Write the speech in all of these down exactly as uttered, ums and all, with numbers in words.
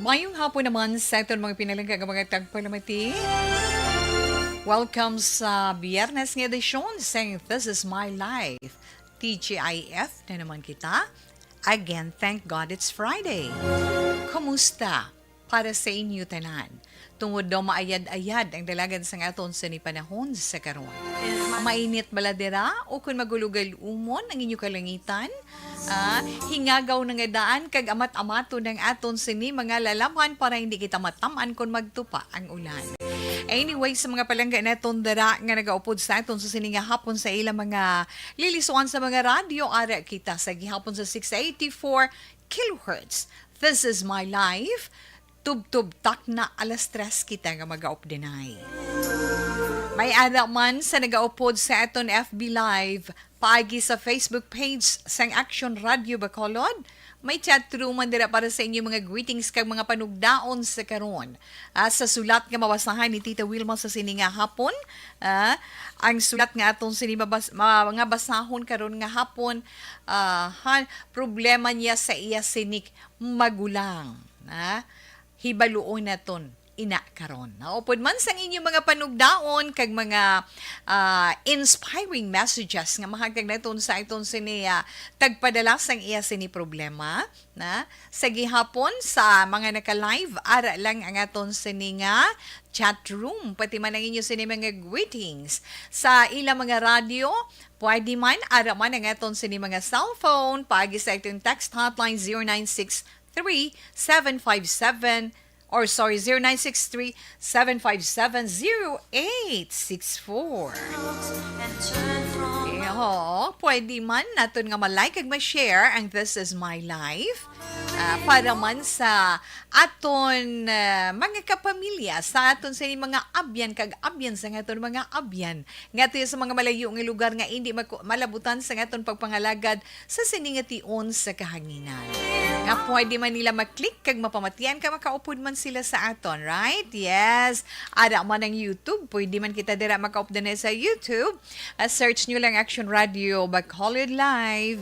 Mayong hapon naman sa aton mga pinalangga nga mga tagpalamati. Welcome sa Biyernes nga edisyon sang This Is My Life, T G I F na naman kita. Again, thank God it's Friday. Kumusta para sa inyo tanan? Tungod daw maayad-ayad ang dalagan sang aton sini panahon sa karon. Mainit bala dira o kon magulugay-umon ang inyo kalangitan? Ah, hingagaw na nga daan kag amat-amaton ang aton sini mga lalaman para hindi kita matam-an kon magtupa ang ulan. Anyway, sa mga palangga naton dira nga nagaupod sa aton sa sini nga hapon sa ilang mga lilisuan sa mga radyo, ara kita sa gihapon sa six eighty-four kilohertz. This is my life. Tubtob takna alas tres kita nga magaupdanay. May ara man sa nagaupod sa aton F B Live, paagi sa Facebook page sang Action Radio Bacolod. May chat room man dira para sa inyo mga greetings kag mga panugdaon sa karon. Ah, sa sulat nga mabasahan ni Tita Wilma sa sini nga hapon, ah, ang sulat nga aton sini mabas-, ma-, nga basahon karon nga hapon, ah, han, problema niya sa iya sining magulang. Ah, hibaluon naton ina karon. Naupod man sang inyo mga panugdaon kag mga, ah, inspiring messages nga mahatag naton sa aton sini, ah, tagpadala sang iya sini problema, na sa gihapon sa mga naka-live, ara lang ang aton sini nga chat room, pati man ang inyo sini mga greetings sa ilang mga radyo, pwede man, ara man ang aton sini mga cellphone, paagi sa aton text hotline zero nine six three seven five seven, or sorry, zero nine six three seven five seven zero eight six four. Oho, pwede man naton nga ma-like kag ma-share ang This Is My Life. Ah, para man sa aton, ah, mga kapamilya, sa aton sa mga abyan kag abyan sa aton mga abyan, ngadto sa mga malayo nga lugar nga hindi maku-, malabutan sa aton pagpangalagad sa sini nga tion sa kahanginan. Nga pwede man nila ma-click kag mapamatian ka makaupod man sila sa aton, right? Yes. Ara man ang YouTube, pwede man kita dira makaupdan na sa YouTube. Ah, search nyo lang Action Radio Bacolod Live.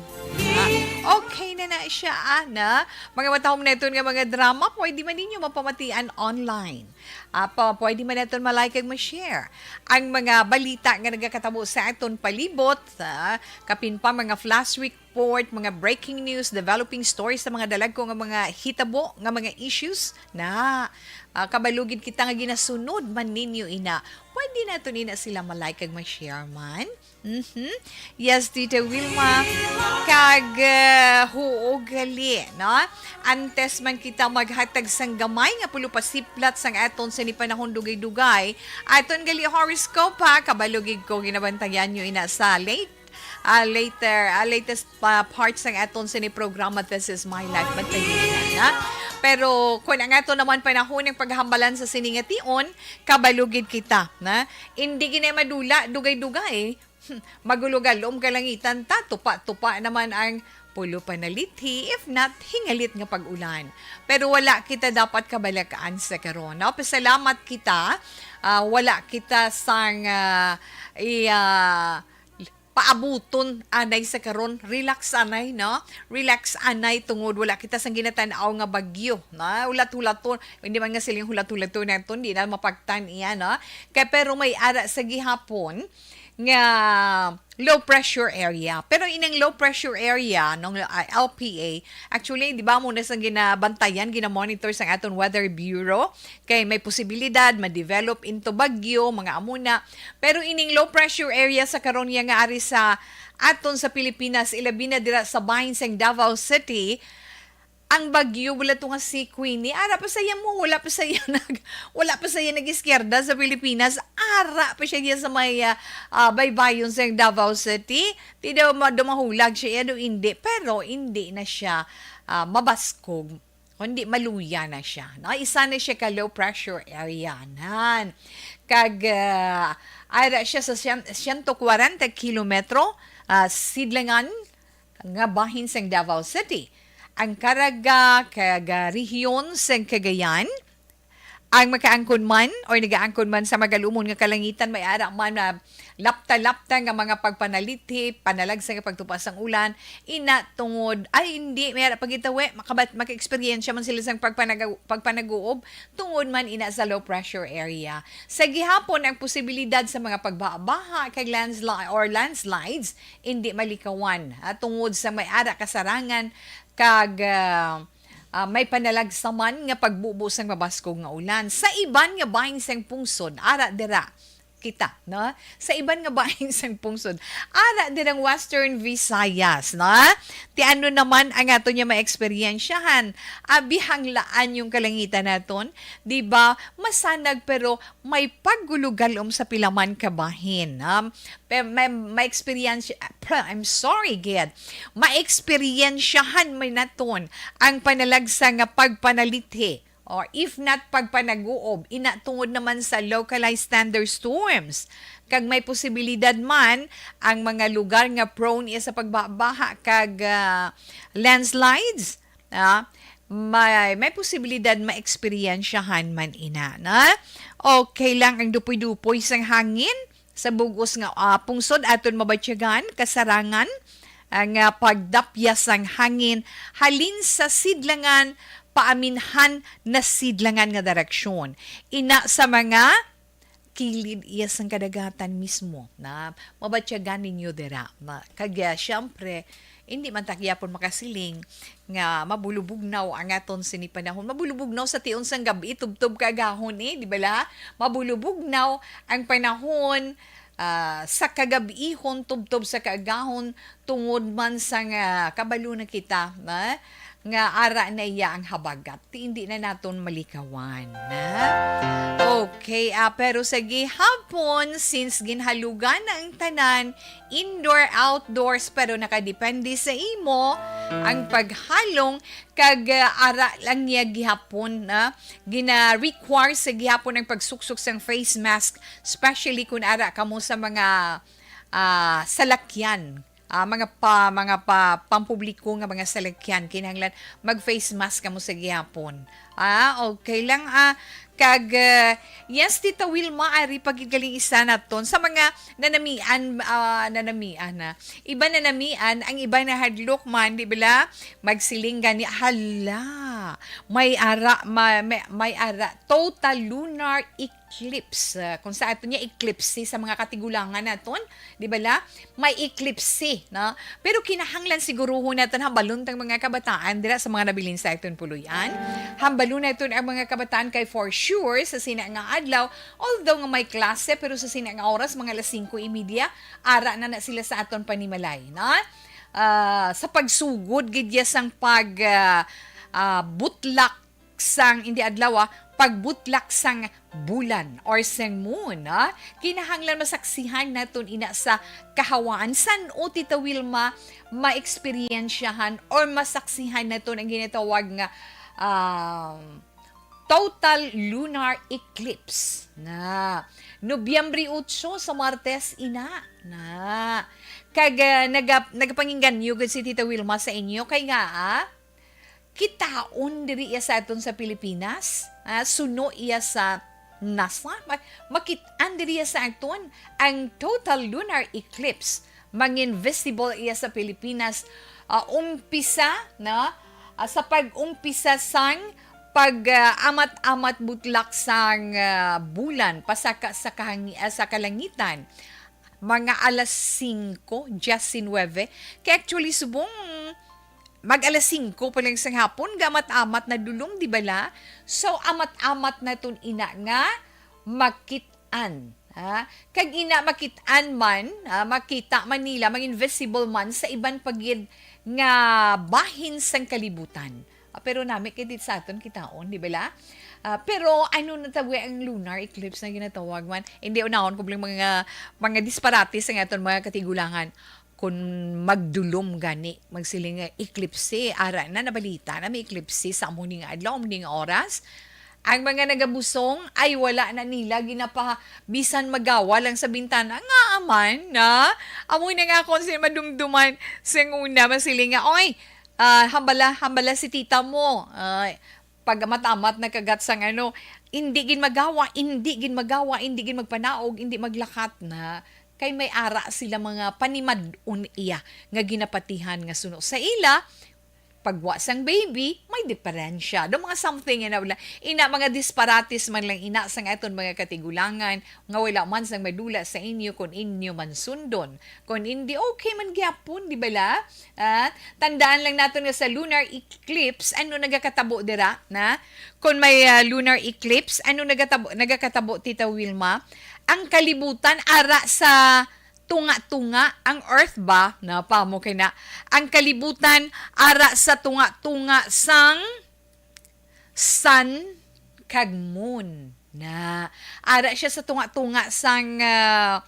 Ah, okay na na siya, ana. Mga matahom na ito nga mga drama, pwede man ninyo mapamatian online. Ah, pa, pwede man naton ma-like kag ma-share ang mga balita nga nagakatabo sa aton palibot, ah, kapin pa mga flash report, mga breaking news, developing stories sa mga dalagko nga mga hitabo, nga mga issues na, ah, kabalugid kita nga ginasunod man ninyo ina. Pwede naton ina sila ma-like kag ma-share man. Mhm. Yes, Tita Wilma. Kag, ah, huo gali, no? Antes man kita maghatag sang gamay nga pulupasiplat sang aton sini panahon dugay-dugay, aton gali horoscope, ha, kabalugid ko ginabantayan nyo ina sa late, ah, later, ah, latest pa part sang aton sini programa, This Is My Life. Bantayan nyo na, ha? Pero kung ang aton naman panahon ang paghambalan sa sini nga tion, kabalugid kita, na hindi gina madula dugay-dugay. Hmm, magulugalom kalangitan ta, tupa-tupa naman ang pulo panalithi, if not, hingalit nga pag-ulan. Pero wala kita dapat kabalakaan sa karon. No? Pasalamat kita, ah, wala kita sang, ah, i-, ah, paabuton anay sa karon. Relax anay, no? Relax anay tungod wala kita sang ginatan-aw nga bagyo. No? Hulat-hulaton, hindi man nga siling hulat-hulaton naton, di na mapagtan iya, no? Kay pero may ara sa gihapon, nga low pressure area. Pero ining low pressure area, nung, ah, L P A, actually, di ba, muna sang ginabantayan, ginamonitor sang aton Weather Bureau, kay may posibilidad ma-develop into bagyo, mga amuna. Pero ining low pressure area sa karon niya nga ari sa aton sa Pilipinas, ilabi na dira sa bahin sang Davao City, ang bagyo, wala to nga si Queenie. Ara pa sa iya mo, wala pa sa iya nag-, wala pa sa iya nag-iskierda sa Pilipinas. Ara pa siya diya sa may, ah, ah, baybayon sa Davao City. Di daw ma-, daw mahulag siya, iya daw hindi. Pero hindi na siya, ah, mabaskog. Kundi maluya na siya. No? Isa na siya ka low pressure area. Nan. Kag, ah, ara siya sa syan-, siyento kwarenta kilometro, ah, sidlangan nga bahin sang Davao City, ang Caraga kag, ah, rehiyon sang Cagayan, Ang makaangkon man or nagaangkon man sa magalumon nga kalangitan, may ara man na lapta-lapta nga mga pagpanalithi, panalagsa nga pagtupa sang ulan, ina tungod, ay, hindi, may ara pagitawi, makabat-, maka-eksperyensya man sila sang pagpanaga-, pagpanaguob, tungod man ina sa low pressure area. Sa gihapon, ang posibilidad sa mga pagbaha kag landsli-, or landslides, hindi malikawan, ah, tungod sa may ara kasarangan kag, ah, ah, may panalagsa man nga pagbubo sang mabaskog nga ulan. Sa iban nga bahin sang pungsod, ara dira kita, no? Sa iban nga bahin sang pungsod, ara dirang Western Visayas, no? Ti ano naman ang aton nga maeksperiensyahan? Abi, hanglaan yung kalangitan naton, di ba? Masanag pero may paggulugalom sa pila man ka bahin. Um, pe-, may, may experience, I'm sorry, gid. Maeksperiensyahan man naton ang panalagsa nga pagpanalithi or if not pagpanaguob, ina tungod naman sa localized thunderstorms. Kag may posibilidad man ang mga lugar nga prone iya sa pagbaha kag, ah, landslides, ah, may, may posibilidad maeksperiensyahan man ina, na? Okay lang ang dupoy-dupoy sang hangin sa bug-os nga, ah, pungsod aton mabatyagan, kasarangan ang, ah, pagdapyas sang hangin halin sa sidlangan paaminhan na sidlangan nga direksyon. Ina sa mga kilid iya sang kadagatan mismo na mabatyagan ninyo dira. Ma-, kag, ah, siyempre, hindi man ta gyapon makasiling nga mabulubugnaw ang aton sini panahon. Mabulubugnaw sa tion sang gab-i, tubtob kaagahon, eh, di bala? Mabulubugnaw ang panahon, ah, sa kagab-ihon, tubtob sa kaagahon, tungod man sa nga kabalo na kita, na, nga ara na iya ang habagat. Ti hindi na naton malikawan, na? Okay, ah, pero sa gihapon, since ginhalugan na ang tanan, indoor, outdoors, pero nakadepende sa imo ang paghalong, kag, ah, ara lang niya gihapon, na gina-require sa gihapon ang pagsuksok sang face mask, especially kung ara kamo sa mga, ah, salakyan, ah, mga pa, mga pa, pampubliko nga mga salakyan, kinahanglan mag-face mask kamo sa gihapon. Ah, okay lang, ah, kag, ah, yes, Tita Wilma, ari pa gid galing isa naton sa mga nanamian, ah, nanamian na. Iba nanamian, ang iba nahadlok man, di bala? Magsiling gani, hala, may ara, ma-, may, may ara, total lunar eclipse. Ah, kung sa aton niya, eclipse sa mga katigulangan naton, di bala? May eclipse, no? Pero kinahanglan siguruhon naton hambalon tang mga kabataan dira sa mga nabilin sa aton puloy-an. Hambalon naton ang mga kabataan kay for sure sa sina nga adlaw, although nga may klase, pero sa sina nga oras, mga alas singko y media, ara na na sila sa aton panimalay, no? Ah, sa pagsugod gid ya sang pag, ah, ah, butlak sang, hindi adlaw, ah, pagbutlak sang bulan or sang moon, ah, kinahanglan masaksihan naton ina sa kahawaan. San-o, Tita Wilma, maeksperiensyahan or masaksihan naton ang ginatawag nga, um, total lunar eclipse? Na, Nobyembre otso sa Martes ina, na. Kag, ah, naga-, nagapangingganyo gud si Tita Wilma sa inyo kay nga, ah, kitaon diri iya sa aton sa Pilipinas, ah, suno iya sa NASA. Ma-, makit-an diri iya sa aton ang total lunar eclipse. Mangin visible iya sa Pilipinas, ah, umpisa na, ah, sa pag-umpisa sang pag, ah, amat-amat butlak sang, ah, bulan pasaka sa kahangi-, ah, sa kalangitan, mga alas singko diecinuebe. Kay actually, subong mag alas singko pa lang sang hapon, gamat-amat na dulom, di bala? So, amat-amat naton ina nga makit-an, ha? Kag ina makit-an man, ha, makita man nila, mag-invisible man sa iban pa gid nga bahin sang kalibutan. Ah, pero nami kay dit sa aton kitaon, di bala? Ah, pero ano na tawag ang lunar eclipse na ginatawag man? Hindi, unahon ko lang mga, mga disparate sa aton mga katigulangan. Kung magdulom gani, magsiling nga eklipse, ara na, nabalita na may eklipse sa amo ni nga adlaw, amo ni nga oras. Ang mga nagabusong ay wala na nila ginapa-, bisan magawa lang sa bintana. Nga aman, na? Amo na nga akon sa madumduman sa una, masiling nga, "Oy, ah, hambala, hambala si tita mo." Ay, pag amat-amat nakagat sang ano, Indi gid magawa, indi gid magawa, indi gid magpanaog, indi maglakat na kay may ara sila mga panimad-on iya nga ginapatihan nga suno sa ila. Pagwa sang baby, may diferensya. Do mga something ina, wala, ina mga disparates man lang ina sang aton mga katigulangan nga wala man sang madula sa inyo kon inyo man sundon. Kon hindi, okay man gyapon, di bala? Ah, tandaan lang naton nga sa lunar eclipse, ano nagakatabo dira, na? Kon may, ah, lunar eclipse, ano nagatabo, nagakatabo, Tita Wilma? Ang kalibutan ara sa tunga-tunga, ang earth ba? Napamo kay na. Ang kalibutan ara sa tunga-tunga sang sun kag moon. Na, ara siya sa tunga-tunga sang, ah,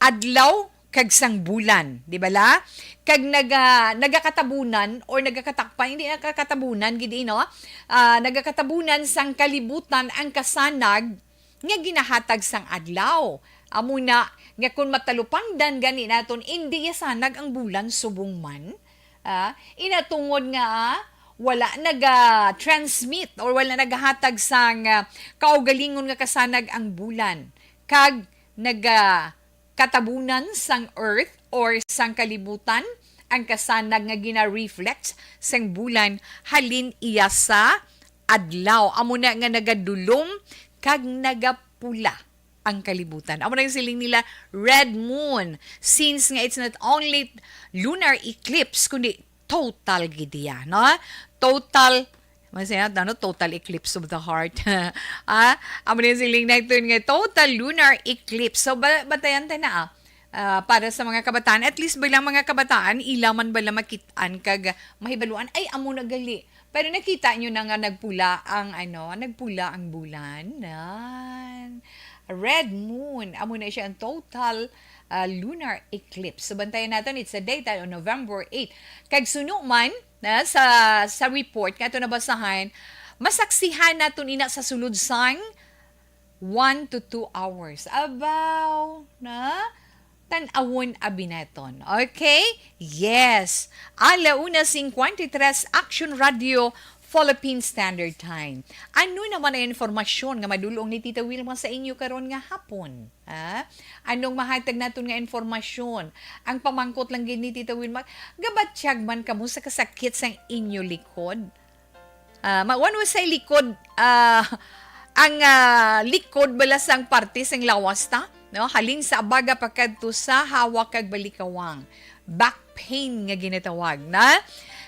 adlaw kag sang bulan, di bala? Kag naga-, nagakatabunan or nagakatakpan, hindi nagakatabunan gid, no? Ah, nagakatabunan sang kalibutan ang kasanag nga ginahatag sang adlaw. Amo na nga kon matalupangdan gani naton, indi yasanag ang bulan subong man. Ah, ina tungod nga, ah, wala naga-transmit or wala nagahatag sang, ah, kaugalingon nga kasanag ang bulan, kag naga katabunan sang earth or sang kalibutan ang kasanag nga gina-reflect sang bulan halin iya sa adlaw. Amo na nga nagadulom kag nagapula ang kalibutan. Amo na yung siling nila, red moon. Since nga it's not only lunar eclipse, kundi total gid iya, no? Total, masaya, ano, total eclipse of the heart. Ah, amo na yung siling na ito nga total lunar eclipse. So, ba-, batayan tayo na, ah. Ah, para sa mga kabataan, at least bilang mga kabataan, ila man bala makitaan kag mahibaluan, ay, amo na gali. Pero nakita nyo na nga nagpula ang, ano, nagpula ang bulan. Nan. Red moon. Amo na siya ang total, ah, lunar eclipse. So, bantayan naton, it's a daytime on November eight. Kag suno man, na, sa, sa report nga ato nabasahan, masaksihan naton ina sa sulod sang one to two hours. Abaw, na? Tan-awon abi naton. Okay? Yes. Ala una cincuenta y tres, Action Radio, Philippine Standard Time. Ano naman ang informasyon nga madulong ni Tita Wilma sa inyo karon nga hapon? Ha? Anong mahatag naton nga informasyon? Ang pamangkot lang gid ni Tita Wilma, gabatyag man kamo sa kasakit sang inyo likod? Ah, ma-, one was say likod, ah, ang, ah, likod bala sang parte sang lawas ta, no? Halin sa abaga pakadto sa hawak kag balikawang. Back pain nga ginatawag na.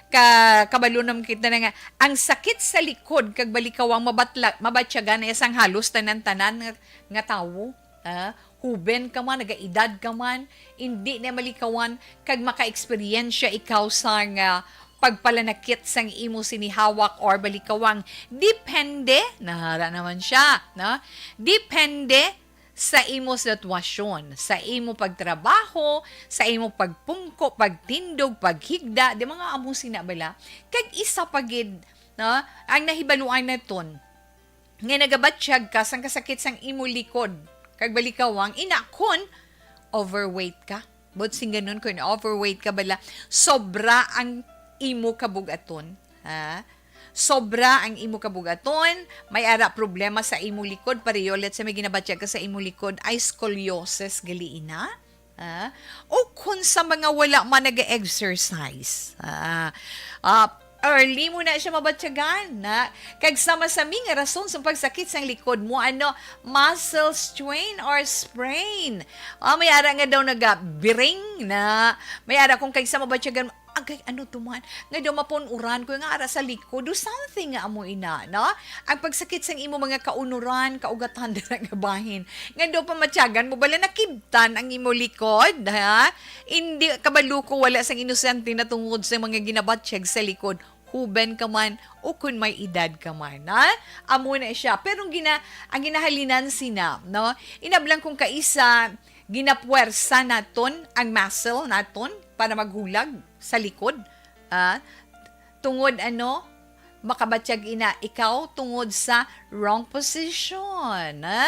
Ka-, kabalo naman kita na nga, ang sakit sa likod kag balikawang mabatla-, mabatyagan na sang halos tanan-tanan nga, nga tawo. Ah, huben ka man, nagaedad ka man, indi na malikawan, kag maka-eksperyensya ikaw sang, ah, pagpalanakit sang imo sini hawak or balikawang. Depende, nahara naman siya, no? Depende sa imo sitwasyon, sa imo pagtrabaho, sa imo pagpungko, pagtindog, paghigda, di mga amo sina bala. Kag isa pa gid, no, ang nahibaluan naton, nga nagabatyag ka sang kasakit sang imo likod kag balikawang, ina kon overweight ka. But sing ganun, kung overweight ka bala, sobra ang imo kabugaton, ha? Sobra ang imo kabugaton, may ara problema sa imo likod, pareho, let's say, may ginabatyag ka sa imo likod, ay scoliosis gali ina. Ah, o kung sa mga wala man nag-exercise, ah, ah, early mo na siya mabatyagan, na. Kag sama sa mi nga rason sa pagsakit sang likod mo, ano, muscle strain or sprain. Ah, may ara nga daw nagabiring na. May ara kung kag sa mabatyagan, agay, ano to man? Nga daw mapunuran ko nga ara sa likod. Do something nga amo ina, no? Ang pagsakit sang imo mga kaunuran, kaugatan dira nga bahin. Nga daw pamatyagan mo bala nakibtan ang imo likod, ha? Hindi kabalo ko wala sang inosente na tungod sa mga ginabatyag sa likod. Huben ka man o kun may edad ka man, ha? Amo na siya. Pero ang gina-, ang ginahalinan sina, no? Inablang kung kaisa, ginapuwersa naton ang muscle naton para maghulag sa likod. Ah, tungod ano, Makabatyag ina ikaw tungod sa wrong position, ha?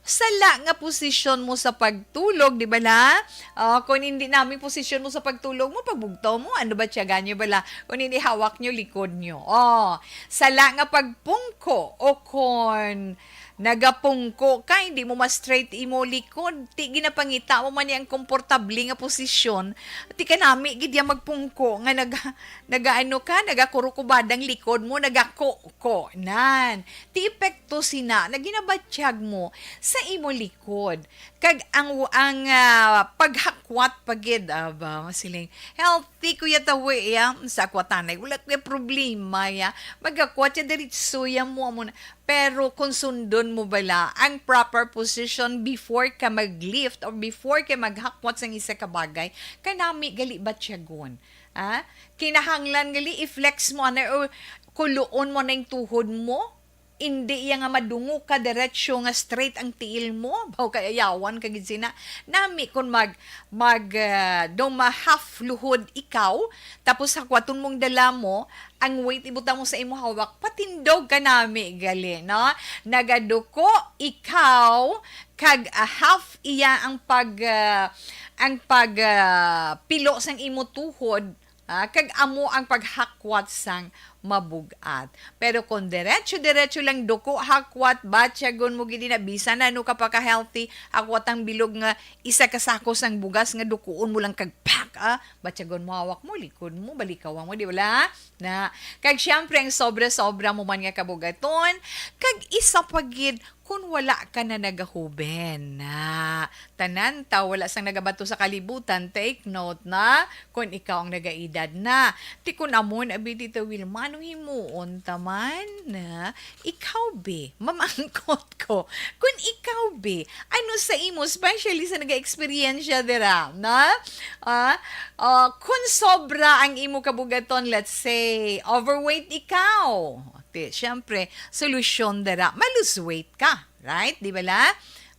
Sala nga posisyon mo sa pagtulog, di ba la? Ah, kung hindi nami posisyon mo sa pagtulog mo, pagbugtaw mo, ano ba tiyaga nyo bala? Kung hindi hawak nyo, likod nyo. Oh, sala nga pagpungko o kon nagapungko ka, hindi mo ma-straight imo likod, ti ginapangita mo man ang komportable nga posisyon, ti kanami gid ya magpungko nga naga, nagaano ka, nagakurukubadang likod mo, nagako-ko nan. Ti epekto sina na ginabatyag mo sa imo likod. Kag ang, ang, ah, paghakwat pa gid, aba, masiling, healthy ko ya tawi ya, sa akwatanay, wala ko ya problema ya. Maghakwat ya, diritso ya mo, amo na. Pero kung sundon mo bala ang proper position before ka mag-lift or before ka maghakwat sang isa ka bagay, kanami gali batyagon. Ah, kinahanglan gali i-flex mo ana o kuloon mo na yung tuhod mo. Indi iya nga madungo ka diretso nga straight ang tiil mo. Baw kay ayawan ka gid sina. Nami kon mag, mag, ah, daw ma-half luhod ikaw, tapos hakwaton mong dala mo, ang weight ibutang mo sa imo hawak, patindog ka nami gali, no? Nagaduko ikaw, kag, ah, half iya ang pag, ah, ang pag, ah, pilo sang imo tuhod, ah, kag amo ang paghakwat sang mabug-at. Pero kung diretso-diretso lang duko, hakwat, batyagon mo gid na, bisan ano ka pa ka-healthy, hakwat ang bilog nga isa ka sako sang bugas nga dukuon mo lang kag pak, ah, batyagon mo, hawak mo, likod mo, balikawan mo, di ba la? Na, kag siyempre, ang sobra-sobra mo man nga kabugaton, kag isa pa gid, kun wala ka na nagahuben na. Tanan ta, wala sang nagabato sa kalibutan, take note na, kun ikaw ang nagaedad na. Ti kun amon, abi, Tita Wilma, anong himuon ta man na? Ikaw, be, mamangkot ko. Kun ikaw, be, ano sa imo, especially sa naga-eksperyensya dira, na? Ah, ah, kun sobra ang imo kabugaton, let's say, overweight ikaw. Ti, syempre, solusyon dira, ma-lose weight ka, right? Di ba la?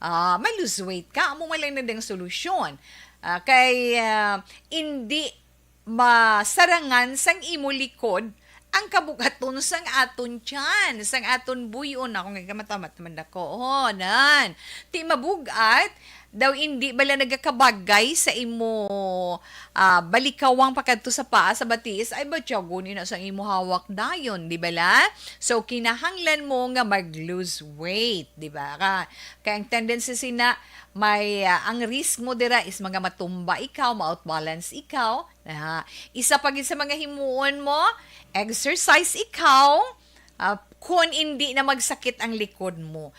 Ah, ma-lose weight ka, amo man lang na ding solusyon. Ah, kay, ah, indi masarangan sang imo likod ang kabugaton sang aton tiyan, sang aton buyon. Ako nga kamatamat naman ako. Oh, nan. Ti mabug-at, daw indi bala nagakabagay sa imo, ah, balikawang pakadto sa paa, sa batiis, ay batyagon ina sa imo hawak dayon, di bala? So, kinahanglan mo nga mag-lose weight, di ba? Ka-, kay ang tendency sina, may, ah, ang risk mo dira is mga matumba ikaw, ma-outbalance ikaw. Ah, isa pa gid sa mga himuon mo, exercise ikaw, ah, kun indi na magsakit ang likod mo.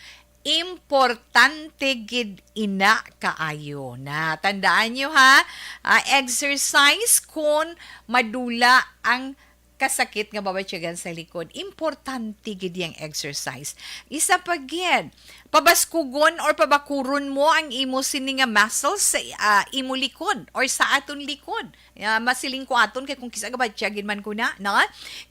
Importante gid ina kaayo na. Tandaan nyo ha, ah, exercise kun madula ang kasakit nga mabatyagan sa likod. Importante gid yang exercise. Isa pa gid, pabaskugon or pabakuron mo ang imo sini nga muscles sa, ah, imo likod or sa aton likod. Ah, masiling ko aton kay kung kis-a gabatyag gid man ko na, no?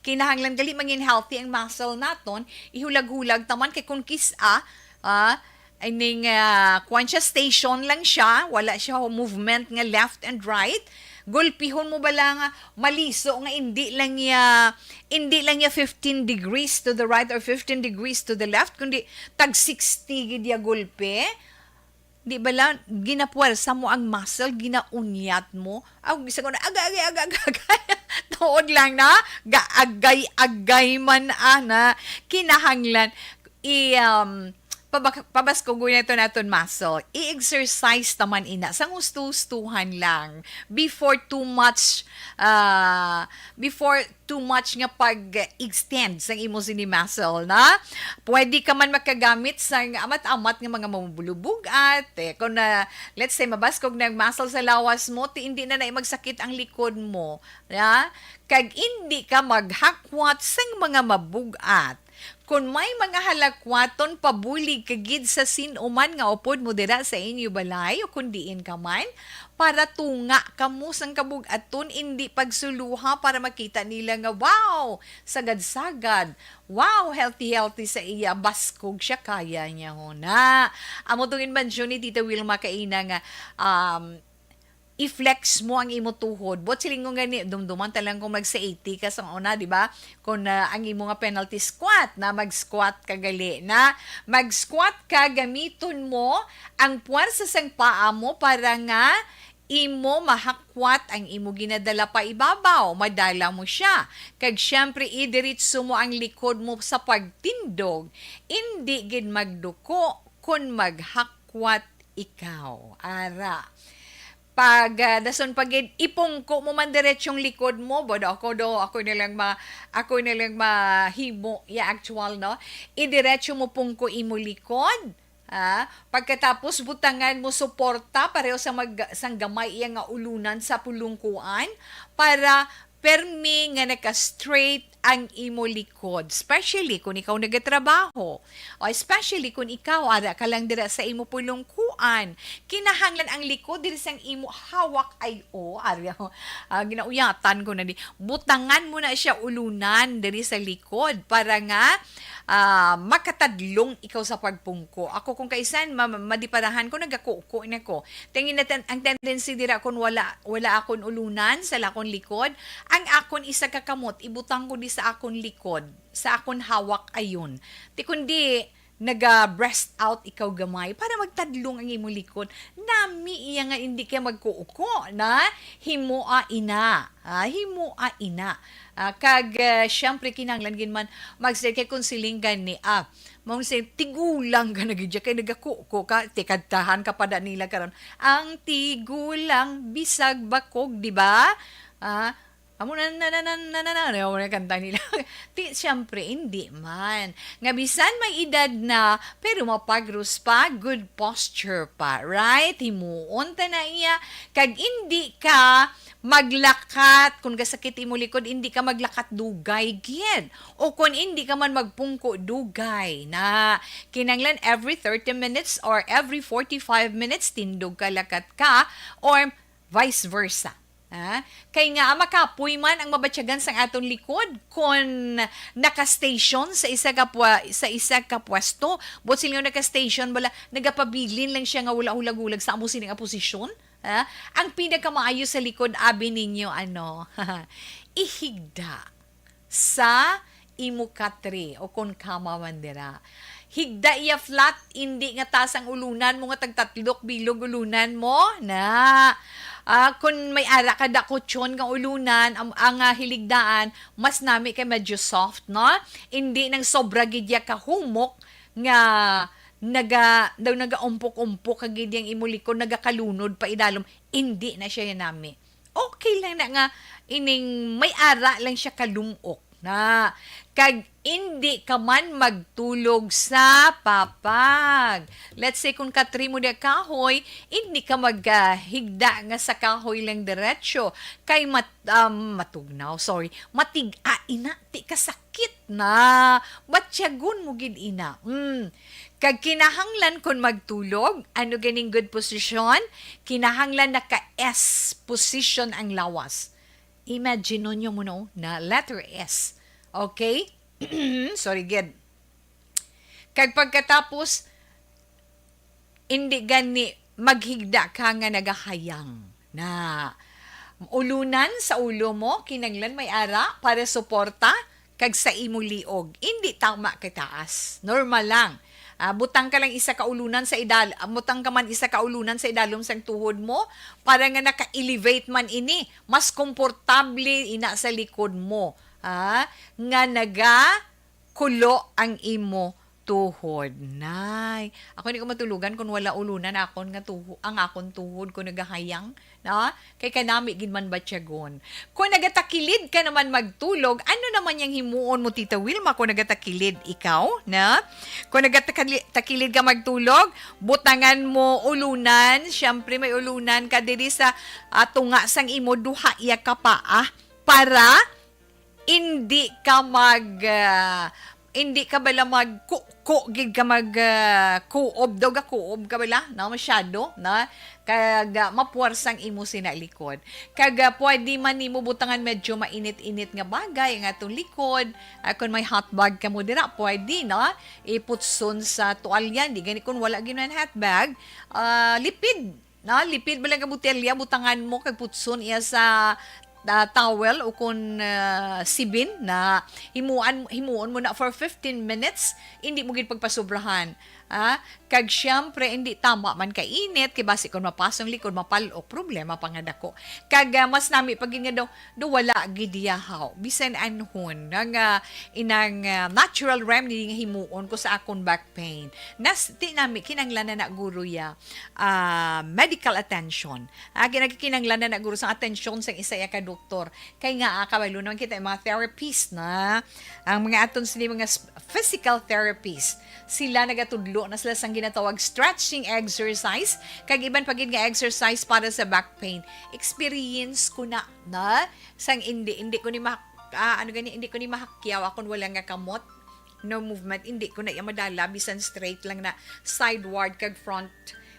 Kinahanglan gali mangin healthy ang muscle naton, ihulag-hulag ta man kay kung kis-a, ah, ining, ah, kwan siya, station lang siya, wala siya movement nga left and right. Gulpihon mo bala nga maliso nga indi lang niya, indi lang niya fifteen degrees to the right or fifteen degrees to the left, kundi tag sixty gid ya gulpi. Di bala, ginapuwersa mo ang muscle, ginaunyat mo? Aw, bisa ko na, agay, agay, agay, agay, agay. Tuod lang na, gaagay-agay man, ana. Kinahanglan, i, um, pabak-, pabaskugon nato naton muscle. I-exercise ta man ina, sang husto-hustuhan lang. Before too much, ah, before too much nga pag-extend sang imo sini muscle, na? Pwede ka man makagamit sang amat-amat nga mga mabulubog-at, eh, kung na, let's say, mabaskog na ang muscle sa lawas mo, ti hindi na na magsakit ang likod mo, na? Kag hindi ka maghakwat sang mga mabug-at. Kon may mga halakwaton, pabulig ka gid sa sin-o man nga upod mo dira sa inyo balay o kon diin ka man, para tunga kamo sang kabug-aton, indi pagsuluha para makita nila nga, "Wow, sagad-sagad. Wow, healthy-healthy sa iya. Baskog siya, kaya niya ho na." Amo tong inbansyon ni Tita Wilma kaina nga, um, i-flex mo ang imo tuhod. Buot silingon gani, dumduman ta lang kung mag-safety ka sa una, di ba? Kung, ah, ang imo nga penalty squat, na mag-squat ka gali, na mag-squat ka, gamiton mo ang puwersa sang paa mo para nga imo mahakwat ang imo ginadala pa ibabaw, madala mo siya. Kag siyempre, idiritso mo ang likod mo sa pagtindog, indi gid magduko kon maghakwat ikaw. Ara. Pag, ah, dason pa gid, ipungko mo man diretsong likod mo, bo, do, ako do, ako na lang ma-, ako na lang mahimo, ya, actual, no? Idiretso mo pungko imo likod, ha? Pagkatapos, butangan mo suporta, pareho sa mag-, sang gamay iya nga ulunan sa pulungkuan, para permi nga naka-straight ang imo likod, especially kung ikaw nagatrabaho, o especially kung ikaw ara ka lang dira sa imo pulungkuan. Kinahanglan ang likod diri sang imo hawak ay o, ari, ah, ginauyatan ko na di. Butangan mo na siya ulunan diri sa likod para nga, ah, makatadlong ikaw sa pagpungko. Ako kung kaisan, ma-, madiparahan ko, nagakuko na ko. Tingin na ten-, ang tendency dira, kung wala, wala akon ulunan sa lakon likod, ang akon isa ka kamot, ibutang ko di sa akon likod, sa akon hawak ayon. Ti kundi, naga-breast out ikaw gamay para magtadlong ang imo likod. Nami iya nga hindi ka magkuuko na himoa ina. Ah, himoa ina. Ah, kag, ah, siyempre, kinahanglan gid man mag-, kay kung siling gani, ah, mong si tigulang ka na gid kay nagakuko ka, tikadtahan ka pa da nila karon. Ang tigulang bisag bakog, di ba? Ah, amo na, na, na, na, na, na, na, na, na, kanta nila. Ti, siyempre, hindi man. Nga bisan may edad na, pero mapagros pa, good posture pa, right? Himuon ta na iya. Kag hindi ka maglakat, kung gasakit imo likod, hindi ka maglakat dugay, gid. O kung hindi ka man magpungko dugay, na kinanglan every thirty minutes or every forty-five minutes, tindog ka, lakat ka, or vice versa. Ha? Kay nga, makapoy man ang mabatyagan sang aton likod kon naka-station sa isa ka pwa-, sa isa ka pwesto. Buot silingon naka-station bala, nagapabilin lang siya nga wala hulag-hulag sa amo sini nga posisyon. Ha? Ang pinakamaayo sa likod, abi ninyo, ano, ihigda sa imo katre o kon kama man dira. Higda iya flat, indi nga taas ang ulunan mo nga tagtatlo ka bilog ulunan mo. Na. Ah, kun may ara ka dakutson nga ulunan, ang, ang, ah, hiligdaan, mas nami kay medyo soft, no? Indi nang sobra gid ya kahumok nga naga-, daw nagaumpok-umpok ka gid yang imo likod, nagakalunod pa idalom. Indi na siya nami. Okay lang na nga ining may ara lang siya kalumok na. Kag indi ka man magtulog sa papag. Let's say, kung katre mo di kahoy, indi ka mag, ah, higda nga sa kahoy lang diretso. Kay mat-, um, matugnaw, sorry, matig-a ina, ti kasakit na. Batyagon mo gid ina. Mm. Kag kinahanglan kon magtulog, ano ganing good position? Kinahanglan naka-S position ang lawas. Imagine ninyo mo, no, na letter S. Okay? Sorry, gid. Kag pagkatapos, indi gani maghigda ka nga nagahayang. Na, ulunan sa ulo mo, kinanglan may ara para suporta kag sa imo liog. Indi tama kay taas. Normal lang. Ah, butang ka lang isa ka ulunan sa idal-, ah, butang ka man isa ka ulunan sa idalom sang tuhod mo para nga naka-elevate man ini. Mas komportable ina sa likod mo, ah, nga naga kulo ang imo tuhod. Nay, ako hindi ko matulogan kung wala ulunan akon nga tuho-, ang akon tuhod ko nagahayang, no? Kay kanami gid man batyagon. Kung nagatakilid ka naman magtulog, ano naman yang himuon mo, Tita Wilma, kung nagatakilid ikaw, na? Kung nagatakili-, takilid ka magtulog, butangan mo ulunan, syempre may ulunan ka diri sa, ah, tunga sang imo duha iya ka paa para indi ka mag, ah, indi ka bala magkuko gid ka mag, ah, kuob daw, gakuob ka bala, no, masyado, no? Kag, ah, mapuwersa ang imo sina likod. Kag, ah, pwede man nimo butangan medyo mainit-init nga bagay ang atong likod. Ah, kung may hot bag ka mo dira, pwede, no? Iputson sa tuwalya, di gani kung wala gid man hot bag, ah, lipid. Na, lipid ba lang ka botelya, butangan mo kag putson iya sa, ah, towel o kon, ah, sibin na himuan, himuon mo na for fifteen minutes, hindi mo gid pagpasobrahan. Ah, kag siyempre, hindi tama man ka init, kay basi kon mapasong likod, mapal-ok, problema pa nga dako. Kag, ah, mas nami pa gid nga daw, do wala gid yahaw. Bisan anhon, nga, nga inang, ah, natural remedy nga himuon ko sa akon back pain. Nas, ti nami, kinanglan na na guro ya, ah, medical attention. Ah, gina-, kinanglan na na guro sang atensyon sang isa ya ka doktor. Kay nga, ah, kabalo naman kita, mga therapist na. Ang mga aton sini mga s-, physical therapist, sila nagatudlo na sila sang ginatawag stretching exercise, kag iban pa gid nga exercise para sa back pain. Experience ko na, na, sang hindi, hindi ko ni ma-, ah, ano gani, hindi ko ni mahakyaw akon wala nga kamot. No movement, hindi ko na iya madala, bisan straight lang na sideward kag front,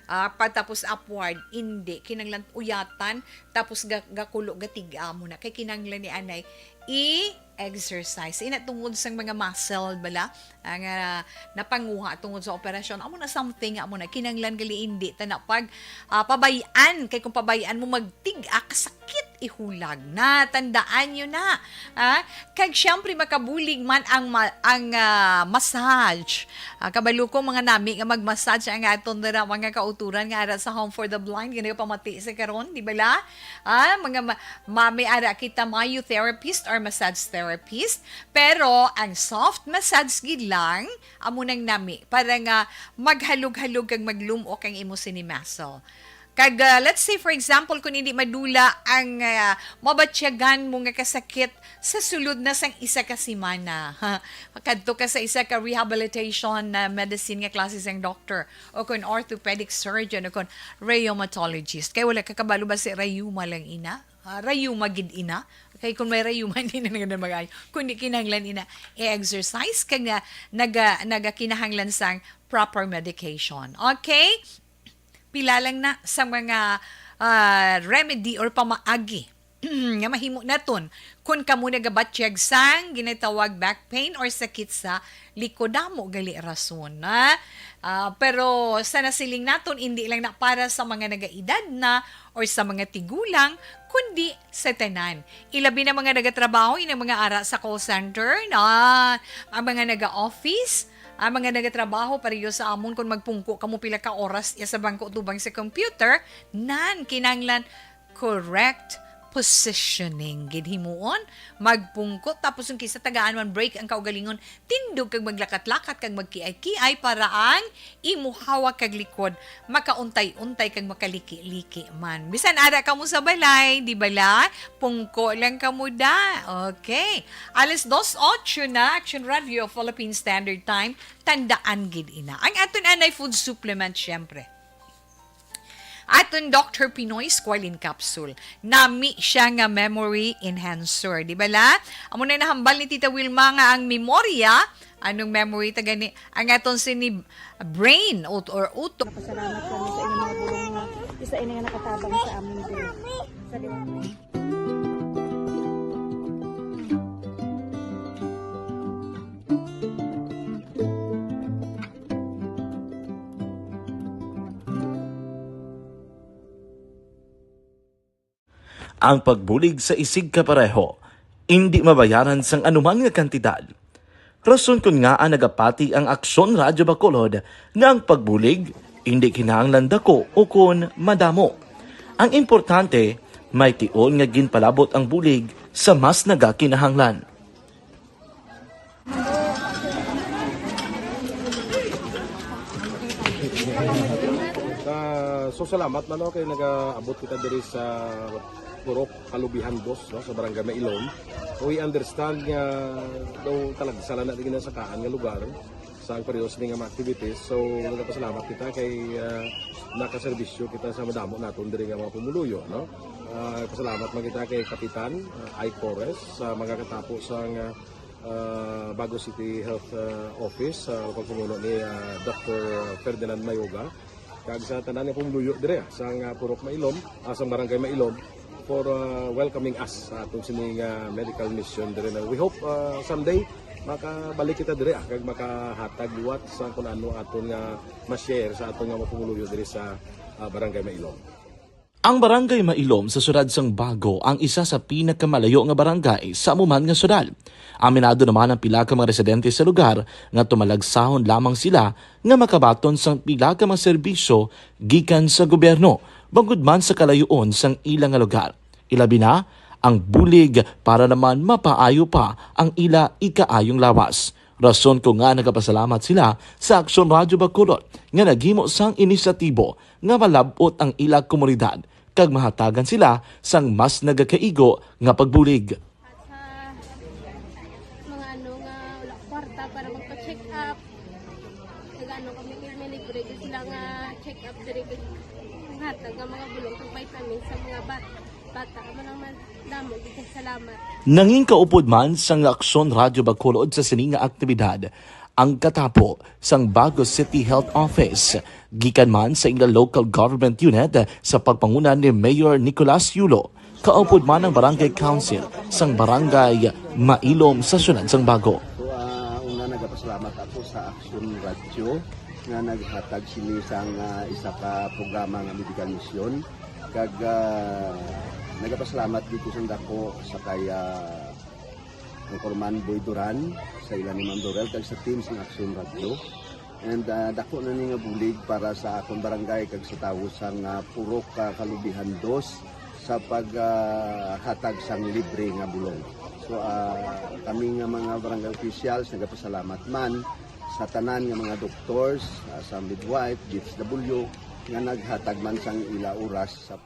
ah, pa, tapos upward, hindi. Kinanglan uyatan, tapos ga-, gakulo, gatiga mo na. Kay kinanglan ni anay i-exercise. Ina tungod sang mga muscle bala, ang, ah, napanguha tungod sa operasyon. Amo na something, amo na kinanglan gali, hindi ta na pag, ah, pabay-an. Kay kung pabay-an mo, magtiga, kasakit ihulag. Na, tandaan nyo na. Ah, kag siyempre, makabulig man ang ma-, ang, ah, massage. Ah, kabalo ko, mga nami nga mag-massage ang aton dira, mga kauturan nga ara sa Home for the Blind, gani pamati sa karon, di ba la? Ah, mga ma-, mami ara kita mayo therapist or massage therapist, pero ang soft massage gid lang, amo nang nami para nga maghalog-halog kag maglum-ok ang imo sini muscle. Kag, ah, let's say, for example, kung hindi madula ang, ah, mabatyagan mo nga kasakit sa sulod na sang isa ka semana, ha? Makadto ka sa isa ka rehabilitation na medicine nga klase sang doctor, o kung orthopedic surgeon, o kung rheumatologist. Kay wala ka kabalo ba si rayuma lang ina? Ah, rayuma gid ina. Kay kung may rayuma, hindi na nga mag-ayo. Kundi kinahanglan ina, i-exercise kag nga naga-, nagakinahanglan sang proper medication. Okay? Pila lang na sa mga, ah, remedy or pamaagi nga mahimo naton kun kamo nagabatyag sang ginatawag back pain or sakit sa likod. Damo gali rason, ha? Ah, pero sa nasiling naton, hindi lang na para sa mga nagaedad na or sa mga tigulang, kundi sa tanan. Ilabi na mga nagatrabaho, inang mga ara sa call center, na ang mga naga-office, ang mga nagatrabaho, pareho sa amon, kung magpungko kamo pila ka oras iya sa bangko tubang sa computer, nan, kinanglan correct positioning gid himuon, magpungko, tapos yung kisa tagaan man break ang kaugalingon, tindog kag maglakat-lakat kag magkiay-kiay para ang imo hawak kag likod makauntay-untay kag makaliki-liki man. Bisan ara kamo sa balay, di bala? Pungko lang kamo da. Okay. Alas dos ocho na, Action Radio, Philippine Standard Time. Tandaan gid ina. Ang aton anay food supplement, syempre. Aton Doctor Pinoy Squalene Capsule. Nami siya nga memory enhancer. Di bala? Amo na nahambal ni Tita Wilma nga ang memorya, anong memory ta gani? Ang aton sini brain ut-, or utok. Napasalamat kami sa inyong mga bulong nga isa ini nga nakatabang sa amon diri. Sa liwanag. Ang pagbulig sa isigkapareho indi mabayaran sang anuman nga kantidad. Rason kon ngaa nagapati ang Aksyon Radyo Bacolod nga ang pagbulig indi kinahanglan dako o kon madamo. Ang importante, may tion nga ginpalabot ang bulig sa mas nagakinahanglan. Ah, so salamat man, no, kay nagaabot kita diri sa Purok Kalubihan Dos, no, sa Barangay Mailom. We understand nga daw talagsa lang na di ginasakaan nga lugar sa ang pareho sini nga mga activities. So, nagapasalamat kita kay, ah, nakaserbisyo kita sa madamo naton diri nga mga pumuluyo, no? Ah, pasalamat man kita kay Kapitan, ah, Ike Torres sa mga katapo sa nga, ah, Bago City Health, ah, Office, sa pagpamuno ni, ah, Doctor Ferdinand Mayoga. Kag sa tanan nga pumuluyo diri, ah, sa nga Purok Mailom, ah, sa Barangay Mailom, for, ah, welcoming us sa atong sining, ah, medical mission diri na. We hope, ah, someday makabalik kita diri, ah, kag makahatag liwat sa kung ano aton nga ma-share sa aton nga mga pumuluyo diri sa, Ah, Barangay Mailom. Ang Barangay Mailom sa siyudad sang Bago ang isa sa pinakamalayo nga barangay sa amo man nga siyudad. Aminado naman ang pila ka mga residente sa lugar nga tumalagsahon lamang sila nga makabaton sang pila ka mga serbisyo gikan sa gobyerno, bangod man sa kalayoon sang ila nga lugar. Ilabi na ang bulig para naman mapaayo pa ang ila ikaayong lawas. Rason ko nga nagapasalamat sila sa Aksyon Radyo Bacolod nga naghimo sang inisyatibo nga malab-ot ang ila komunidad kag mahatagan sila sang mas nagakaigo nga pagbulig. At sa mga ano nga wala kwarta para magpa-check up, nag-ano kami, may libre gyud sila nga check up diri, kag hatag nga mga bulong kag vitamins sa mga bat-, bata. Amo nang man-, damo gyud kag salamat. Nangin kaupod man sang Aksyon Radyo Bacolod sa sini nga aktibidad ang katapo sang Bago City Health Office, gikan man sa ila local government unit sa pagpanguna ni Mayor Nicolas Yulo, kaupod man ang Barangay Council sang Barangay Mailom sa siyudad sang Bago. So, ah, una, nagapasalamat ako sa Aksyon Radyo nga naghatag sini sang, ah, isa ka programa nga medical mission. Kag, ah, nagapasalamat dito sa dako sa kay, ah, Anchorman Boy Duran, sa ila ni Ma'am Dorel, kag sa team sang Aksyon Radyo. And, ah, dako na ni nga bulig para sa akon barangay kag sa tawo sang, ah, Purok, ah, Kalubihan Dos sa pag, ah, hatag sang libre nga bulong. So, ah, kami nga mga barangay officials nagapasalamat man sa tanan nga mga doctors, ah, sa midwife, D S W, nga naghatag man sang ila oras sa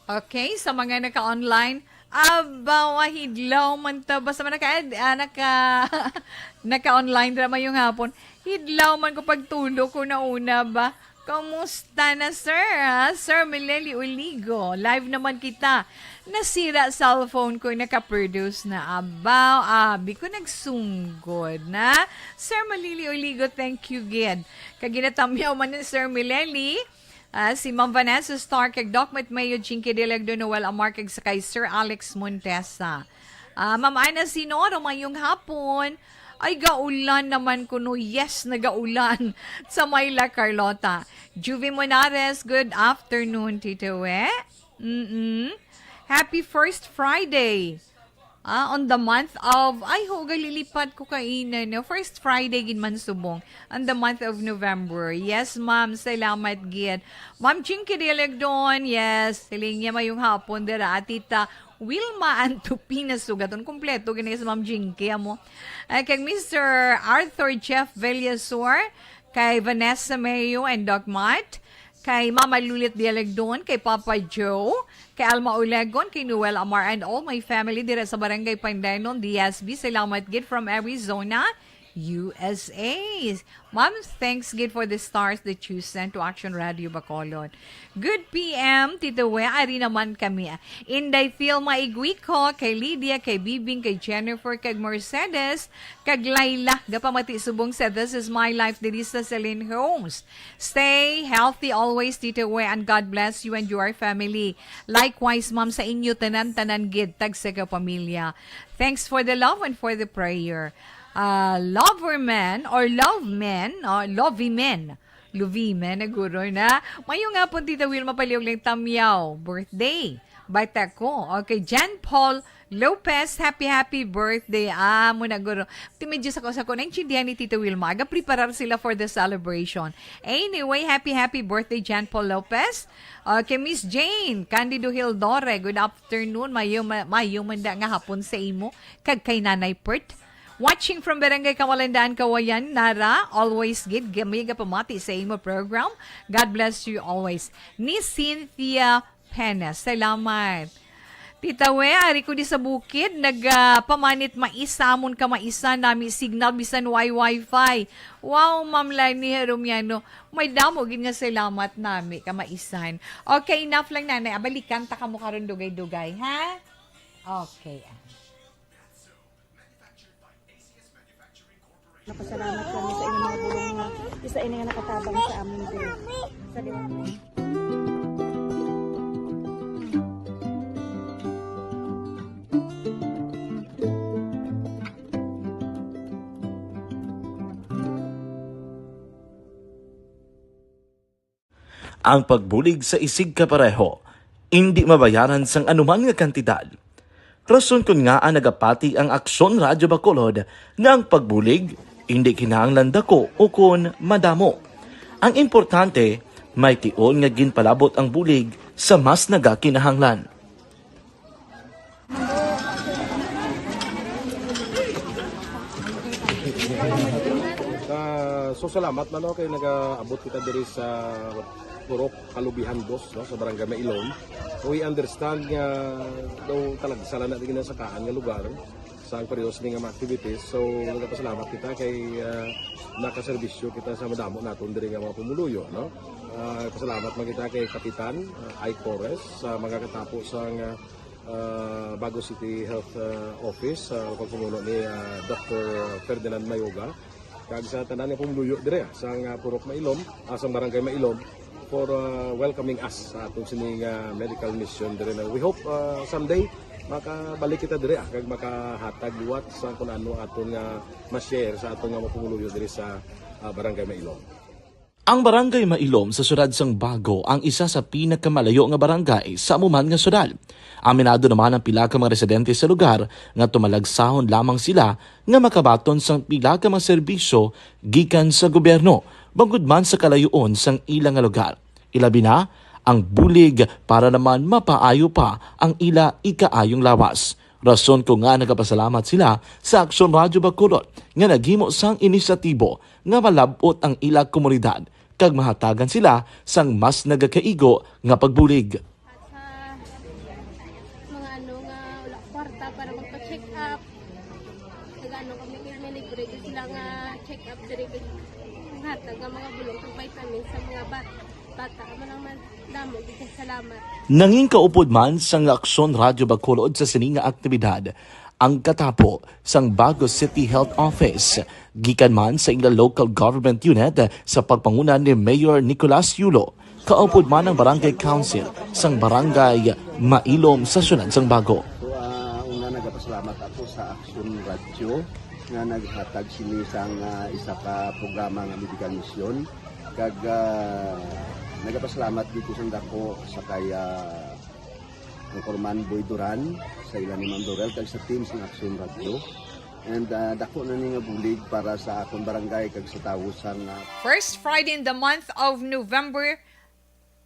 Okay, sa mga naka-online, aba, wa, hidlaw man ta. Basta man naka-, ah, naka-, naka-online ra mayong hapon. Hidlaw man ko pagtulog ko na una ba. Kamusta na, sir? Ha? Sir Mileli Uligo, live naman kita. Nasira cellphone ko, naka-produce na. Aba, abi ko nagsunggod na. Sir Mileli Uligo, thank you gid. Kag ginatamyaw man ni Sir Mileli, Ah, si Ma'am Vanessa Starr, kag Doc Matmeo, Jinky Dilag, Don Noel Amar, kag sa kay Sir Alex Montesa. Ah, Ma'am Ana Sinoro, mayong hapon. Ay, gaulan naman kuno. Yes, nagaulan sa Mayla, Carlota. Juvie Monares, good afternoon, Tito We. Mm-mm. Happy first Friday. Ah, on the month of, ay, ho, galilipat ko kaina, no? First Friday gid man subong, on the month of November. Yes, ma'am. Salamat gid. Ma'am Jinky Dialegdon, yes. Siling niya, mayong hapon dira, Tita Wilma Antupina Sugaton. Kompleto gini si Ma'am Jinky, amo. Ah, kag Mister Arthur Jeff Villasor, kay Vanessa Mayo and Doc Mart, kay Mama Lulit Dialegdon, kay Papa Joe, kay Alma Olegon, kay Noel Amar, and all my family dira sa Barangay Pandanon, D S B. Salamat gid from Arizona, U S A. Ma'am, thanks gid for the stars that you sent to Action Radio Bacolod. Good P M, Tito We, ari naman kami. Inday Thelma Iguico, kay Lydia, kay Bibing, kay Jennifer, kag Mercedes, kag Laila, gapamati subong sa This Is My Life diri sa Celine Homes. Stay healthy always, Tito We, and God bless you and your family. Likewise, ma'am, sa inyo tanan-tanan gid, tagsa ka pamilya. Thanks for the love and for the prayer. Ah, lover men or love men, oh, lovey men. Luvime na guro na. Mayo nga po, Tita Wilma Paliog lang tamyaw. Birthday. Bata ko. Okay, Jan Paul Lopez, happy, happy birthday. Ah, muna guro. Ti medyo sa ko, sa ko, naintindihan ni Tita Wilma. Aga preparar sila for the celebration. Anyway, happy, happy birthday, Jan Paul Lopez. Okay, Miss Jane, Candido Hildore, good afternoon. Mayo, ma-, mayo man da nga hapon sa imo. Kag kay Nanay Pert. Watching from Barangay Kawalandan, Kawayan, Nara, always gid kami gapamati sa imo program. God bless you always. Ni Cynthia Penes, salamat. Tita We, ari ko di sa bukid, nagapamanit mais sa amon kamaisan, nami signal bisan way wifi. Wow, Ma'am Lani Romiano, may damo gid nga salamat nami kamaisan. Okay, enough lang, Nanay. Abalikan ta kamo karon dugay-dugay, ha? Okay. Napasalamat kami sa inyong mga bulong nga isa ini nga nakatabang sa amin diri. Salamat. Ang pagbulig sa isigkapareho indi mabayaran sang anuman nga kantidad. Rason kon ngaa nagapati ang Aksyon Radyo Bacolod nga ang pagbulig indi kinahanglan dako ukon madamo. Ang importante, may tion nga ginpalabot ang bulig sa mas nagakinahanglan. Ah, so salamat man, no, kay nagaabot kita diri sa Purok Kalubihan Dos, no, sa Barangay Mailom. We understand nga daw talagsa lang na di ginasakaan nga lugar sa ang pareho sini nga mga activities. So, nagapasalamat kita kay, ah, nakaserbisyo kita sa madamo naton diri nga mga pumuluyo, no? Ah, pasalamat man kita kay Kapitan, ah, Ike Torres sa mga katapo sa nga, ah, Bago City Health, ah, Office, sa pagpamuno ni, ah, Doctor Ferdinand Mayoga, kag sa tanan nga pumuluyo dire, ah, sa nga Purok Mailom, ah, sa Barangay Mailom, for, ah, welcoming us sa aton sining, ah, medical mission dire na. We hope, ah, someday makabalik kita dire, ah, kag makahatag liwat sa kung ano aton nga ma-share sa aton nga mga pumuluyo dire sa, ah, Barangay Mailom. Ang Barangay Mailom sa siyudad sang Bago ang isa sa pinakamalayo nga barangay sa amo man nga siyudad. Aminado naman ang pila ka mga residente sa lugar nga tumalagsahon lamang sila nga makabaton sang pila ka mga serbisyo gikan sa gobyerno, bangod man sa kalayoon sang ila nga lugar. Ilabi na ang bulig para naman mapaayo pa ang ila ikaayong lawas. Rason kon ngaa nagapasalamat sila sa Aksyon Radyo Bacolod nga naghimo sang inisyatibo nga malab-ot ang ila komunidad kag mahatagan sila sang mas nagakaigo nga pagbulig. At sa mga ano nga wala kwarta para magpa-check up, nag-ano kami, may libre gyud sila nga check up diri, kag hatag nga mga bulong kag vitamins sa mga ba-, bata. Amo lang man, damo gyud kay salamat. Nangin kaupod man sang Aksyon Radyo Bacolod sa sini nga aktibidad ang katapo sang Bago City Health Office, gikan man sa ila local government unit sa pagpanguna ni Mayor Nicolas Yulo, kaupod man ang Barangay Council sang Barangay Mailom sa siyudad sang Bago. So, ah, una, nagapasalamat ako sa Aksyon Radyo nga naghatag sini sang, ah, isa ka programa nga medical mission. Kag, ah, nagapasalamat gid ko sang dako sa kay, ah, Anchorman Boy Duran, sa ila ni Ma'am Dorel, kag sa team sang Aksyon Radyo. And, ah, dako na ni nga bulig para sa akon barangay kag sa tawo sang, ah, First Friday in the month of November,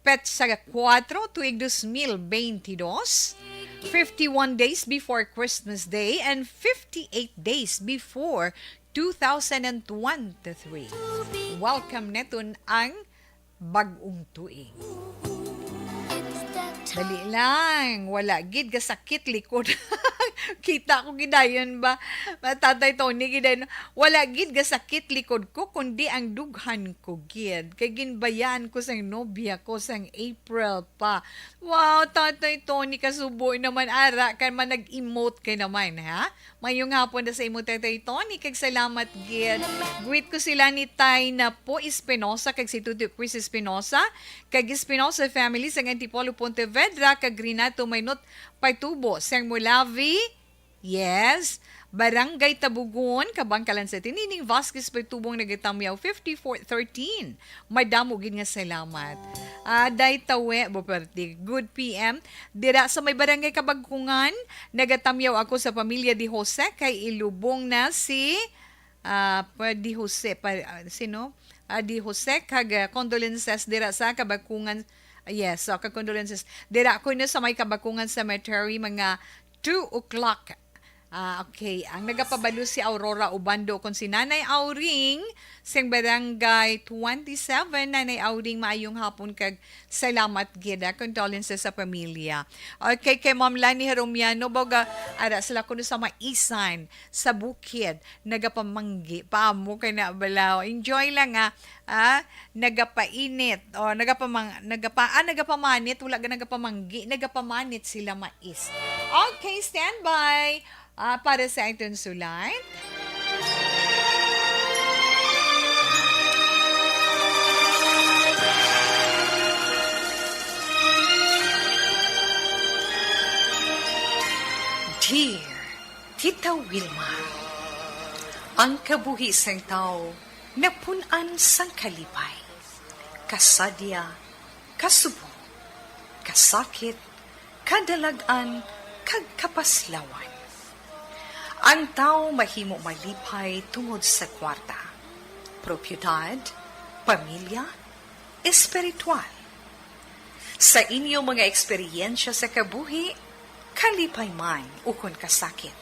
petsa kuwatro, tuig dos mil beintidos, fifty-one days before Christmas Day and fifty-eight days before two thousand and twenty-three. Welcome naton ang bag-ong tuig. Dali lang, wala gid gasakit likod. Kita ko gidayon ba? Tatay Tony gidayon, wala gid gasakit likod ko, kundi ang dughan ko gid. Kay ginbayaan ko sang nobya ko sang April pa. Wow, Tatay Tony, kasubo naman, ara ka man, nag-emote ka naman, ha? Mayong hapon na sa imo, Tatay Tony, kag salamat gid. Greet ko sila ni Tay Napo Espinosa kag si Tutoy Chris Espinosa, kag Espinosa family sa Antipolo, Pontevedra, kag Renato Maynot Paytubo sang Mulavi. Yes, Barangay Tabugon, Kabangkalan City. Nining Vasquez Paytubong nagatamyaw, fifty-four thirteen. Madamo gid nga salamat. Ah, Day Tawe, Buperte, good P M. Dira sa may Barangay Kabakungan, nagatamyaw ako sa pamilya Di Jose kay ilubong na si, ah, pa Di Jose, pa, ah, sino? Ah, Di Jose, kag, ah, condolences dira sa Kabakungan. Yes, so, kag condolences. Dira ko na sa may Kabakungan Cemetery, mga two o'clock. Ah, okay. Ang nagapabalo si Aurora Ubando kon si Nanay Auring, sing Barangay twenty-seven. Nanay Auring, maayong hapon kag salamat gid, ah. Condolences sa pamilya. Okay, kay Ma'am Lani Heromiano, baga, ara sila kuno sa Maisan, sa bukid, nagapamanggi. Paamo kay na balaw. Enjoy lang, ah. Ah, nagapainit, o nagapamang-, nagapa-, ah, nagapamanit, wala ga nagapamanggi, nagapamanit sila mais. Okay, standby, ah, para sa aton sulat. Dear Tita Wilma, ang kabuhi sang tawo napun-an sang kalipay, kasadya, Kasubo, kasakit, kadalag-an, kag kapaslawan. Ang tawo mahimo malipay tungod sa kwarta, propiedad, pamilya, espiritual. Sa inyo mga eksperyensya sa kabuhi, kalipay man ukon kasakit,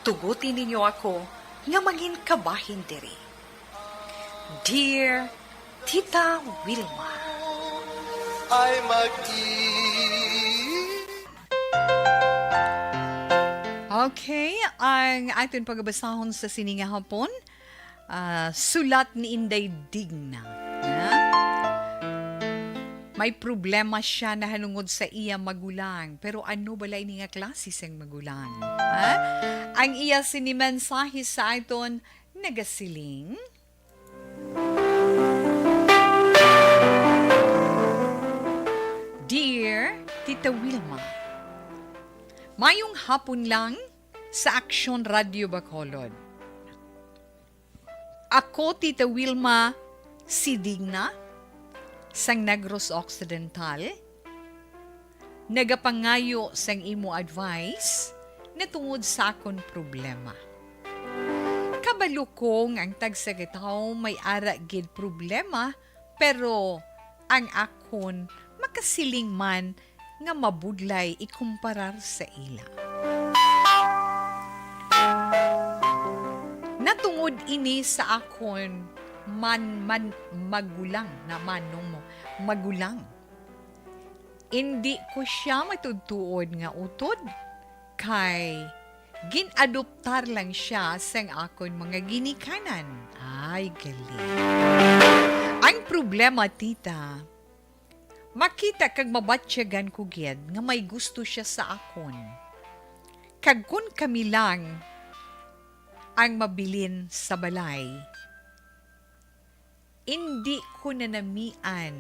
tuguti ninyo ako nga mangin kabahin diri. Dear Tita Wilma. Ay mag-i- Okay, ang aton pagabasahon sa sini nga hapon, ah, sulat ni Inday Digna. Ha? May problema siya nahanungod sa iya magulang. Pero ano bala ini nga klase sang magulang? Ha? Ang iya sini mensahe sa aton nagasiling, Dear Tita Wilma, mayong hapon lang sa Aksyon Radyo Bacolod. Ako, Tita Wilma, si Digna, sang Negros Occidental, nagapangayo sang imo advice natungod sa akon problema. Kabalo ko nga ang tagsa ka tawo may ara gid problema, pero ang akon makasiling man nga mabudlay ikumparar sa ila. Natungod ini sa akon man, man, magulang, na manong mo, magulang. Indi ko sia matuod-tuod nga utod, kay gin-adoptar lang sia sang akon mga ginikanan. Ay, galing. Ang problema, tita, makita kag mabatyagan ko gid nga may gusto sia sa akon. Kag kun kami lang ang mabilin sa balay, indi ko nanamian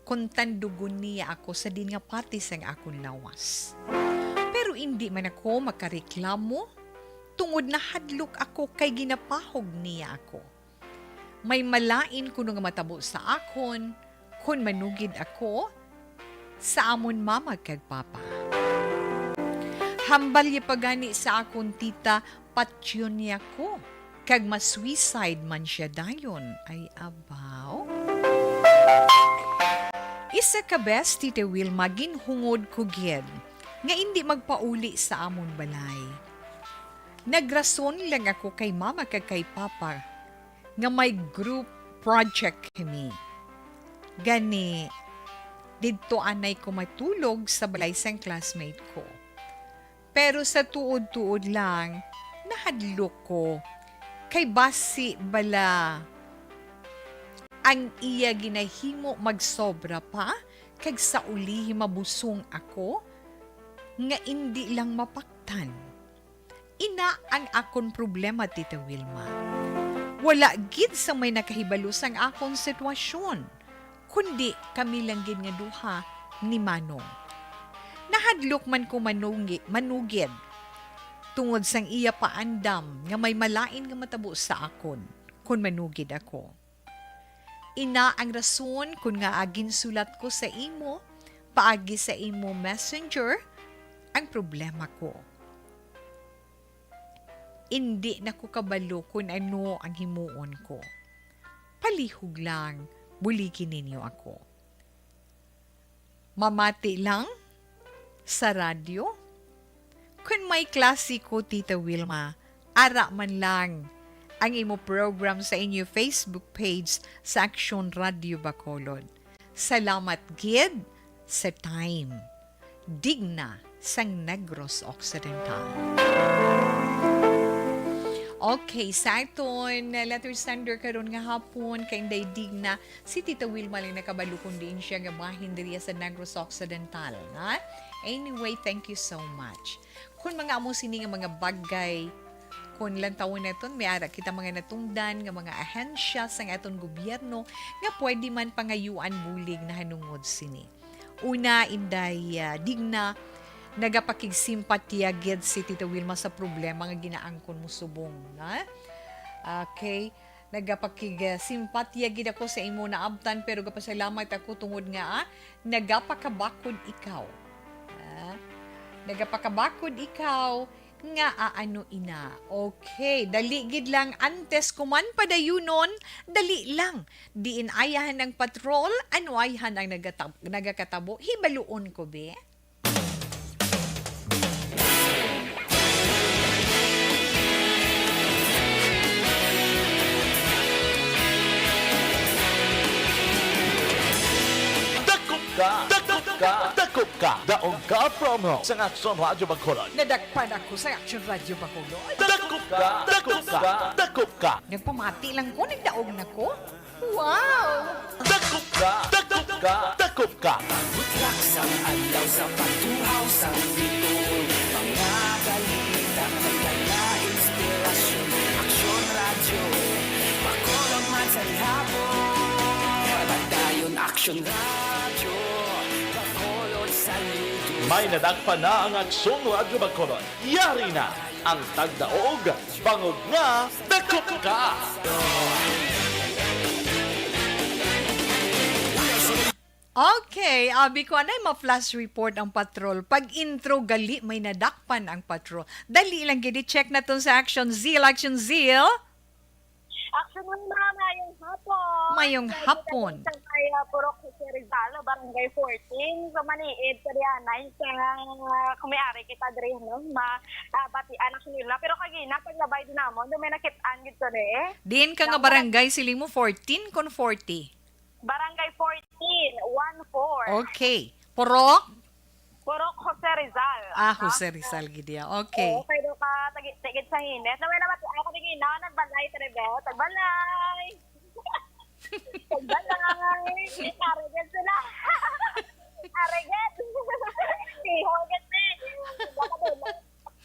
kon tandugon niya ako sa diin nga parte sang akon lawas. Pero indi man ako makareklamo, tungod nahadlok ako kay ginapahog niya ako. May malain kuno nga matabo sa akon kon manugid ako sa amon mama kag papa. Hambal niya pa gani sa akon tita, patyon niya ko, kag ma-suicide man siya dayon. Ay, abaw. Isa ka bes, Tita Wilma, ginhungod ko gid nga indi magpauli sa amon balay. Nagrason lang ako kay mama kag kay papa nga may group project kami. Gani, didto anay ko matulog sa balay sang classmate ko. Pero sa tuod-tuod lang, nahadlok ko. Kay basi bala ang iya ginahimo magsobra pa, kag sa ulihi mabusong ako nga indi lang mapaktan. Ina ang akon problema, Tita Wilma. Wala gid sa may nakahibalo sang akon sitwasyon, kundi kami lang gid nga duha ni Manong. Nahadlok man ko manungi-, manugid tungod sang iya paandam nga may malain nga matabo sa akon kon manugid ako. Ina ang rason kon ngaa ginsulat ko sa imo paagi sa imo messenger ang problema ko. Indi na ko kabalo kon ano ang himuon ko. Palihog lang, buligi ninyo ako. Mamati lang sa radyo? Kon may klase ko, Tita Wilma, ara man lang ang imo program sa inyo Facebook page sa Aksyon Radyo Bacolod. Salamat gid sa time. Digna sang Negros Occidental. Okay, sa aton letter sender karon nga hapon kay Inday Digna, si Tita Wilma lang nakabalo kung diin siya nga bahin diriya sa Negros Occidental, ha? Anyway, thank you so much. Kung mga amo sini nga mga bagay, kung lantawon naton, may ara kita mga natungdan nga mga ahensya sang aton gobyerno nga pwede man pangayuan bulig nahanungod sini. Una, Inday, ah, Digna, nagapakigsimpatiya gid si Tita Wilma sa problema nga ginaangkon mo subong, na? Okay. Nagapakig-, simpatya gid ako sa imo naabtan, pero gapasalamat ako tungod nga, ah, nagapakabakod ikaw. Ah, nagapakabakod ikaw nga aano ina. Okay, dali gid lang, antes ko man padayunon, dali lang. Diin ayahan ang patrol, ano ayahan ang nagata-, nagakatabo, hibaluon ko, be. Dakop ka! Dakop ka! Dakop ka! Daog ka promo sa Aksyon Radyo Bacolod. Nadakpan ako sa Aksyon Radyo Bacolod. Dakop ka! Dakop ka! Dakop ka! Nagpamati lang ko, nagdaog na ko. Wow! Dakop ka! Dakop ka! Dakop ka! Butlak sang adlaw sa pagtuhaw sang bituon. Mga balita, may dala inspirasyon. Aksyon Radyo, Bacolod man sa gihapon. Padayon Aksyon Radyo, Bacolod sa lido. May nadakpan na ang Aksyon Radyo Bacolod. Yari na ang tagdaog, bangod nga dakop ka! Okay, abi ko, anay ma-flash report ang patrol. Pag intro, gali may nadakpan ang patrol. Dali lang gid, i-check naton sa Action Zeal. Action Zeal. Action Zeal, mga mayong hapon. Mayong hapon. Sa kay, ah, Purok Jose Rizal, Barangay fourteen. So, maniid sa dianay sa, ah, kumiari kita diri, no? Ma, ah, batian Action Zeal na. Pero kagina, paglabay din namon, do may nakit-an gid to, eh. Diin ka nga barangay, siling mo, fourteen kon forty? Barangay fourteen, one four. Okay. Purok? Purok Jose Rizal. Ah, Jose Rizal gid iya. Okay. Oo, kay do ka tagi-, tigid sa Hines. Na may naman ako, tigid na, nagbalay, Treveo. Tagbalay. Tagbalay. Arigid sila. Arigid. Ihogit, eh.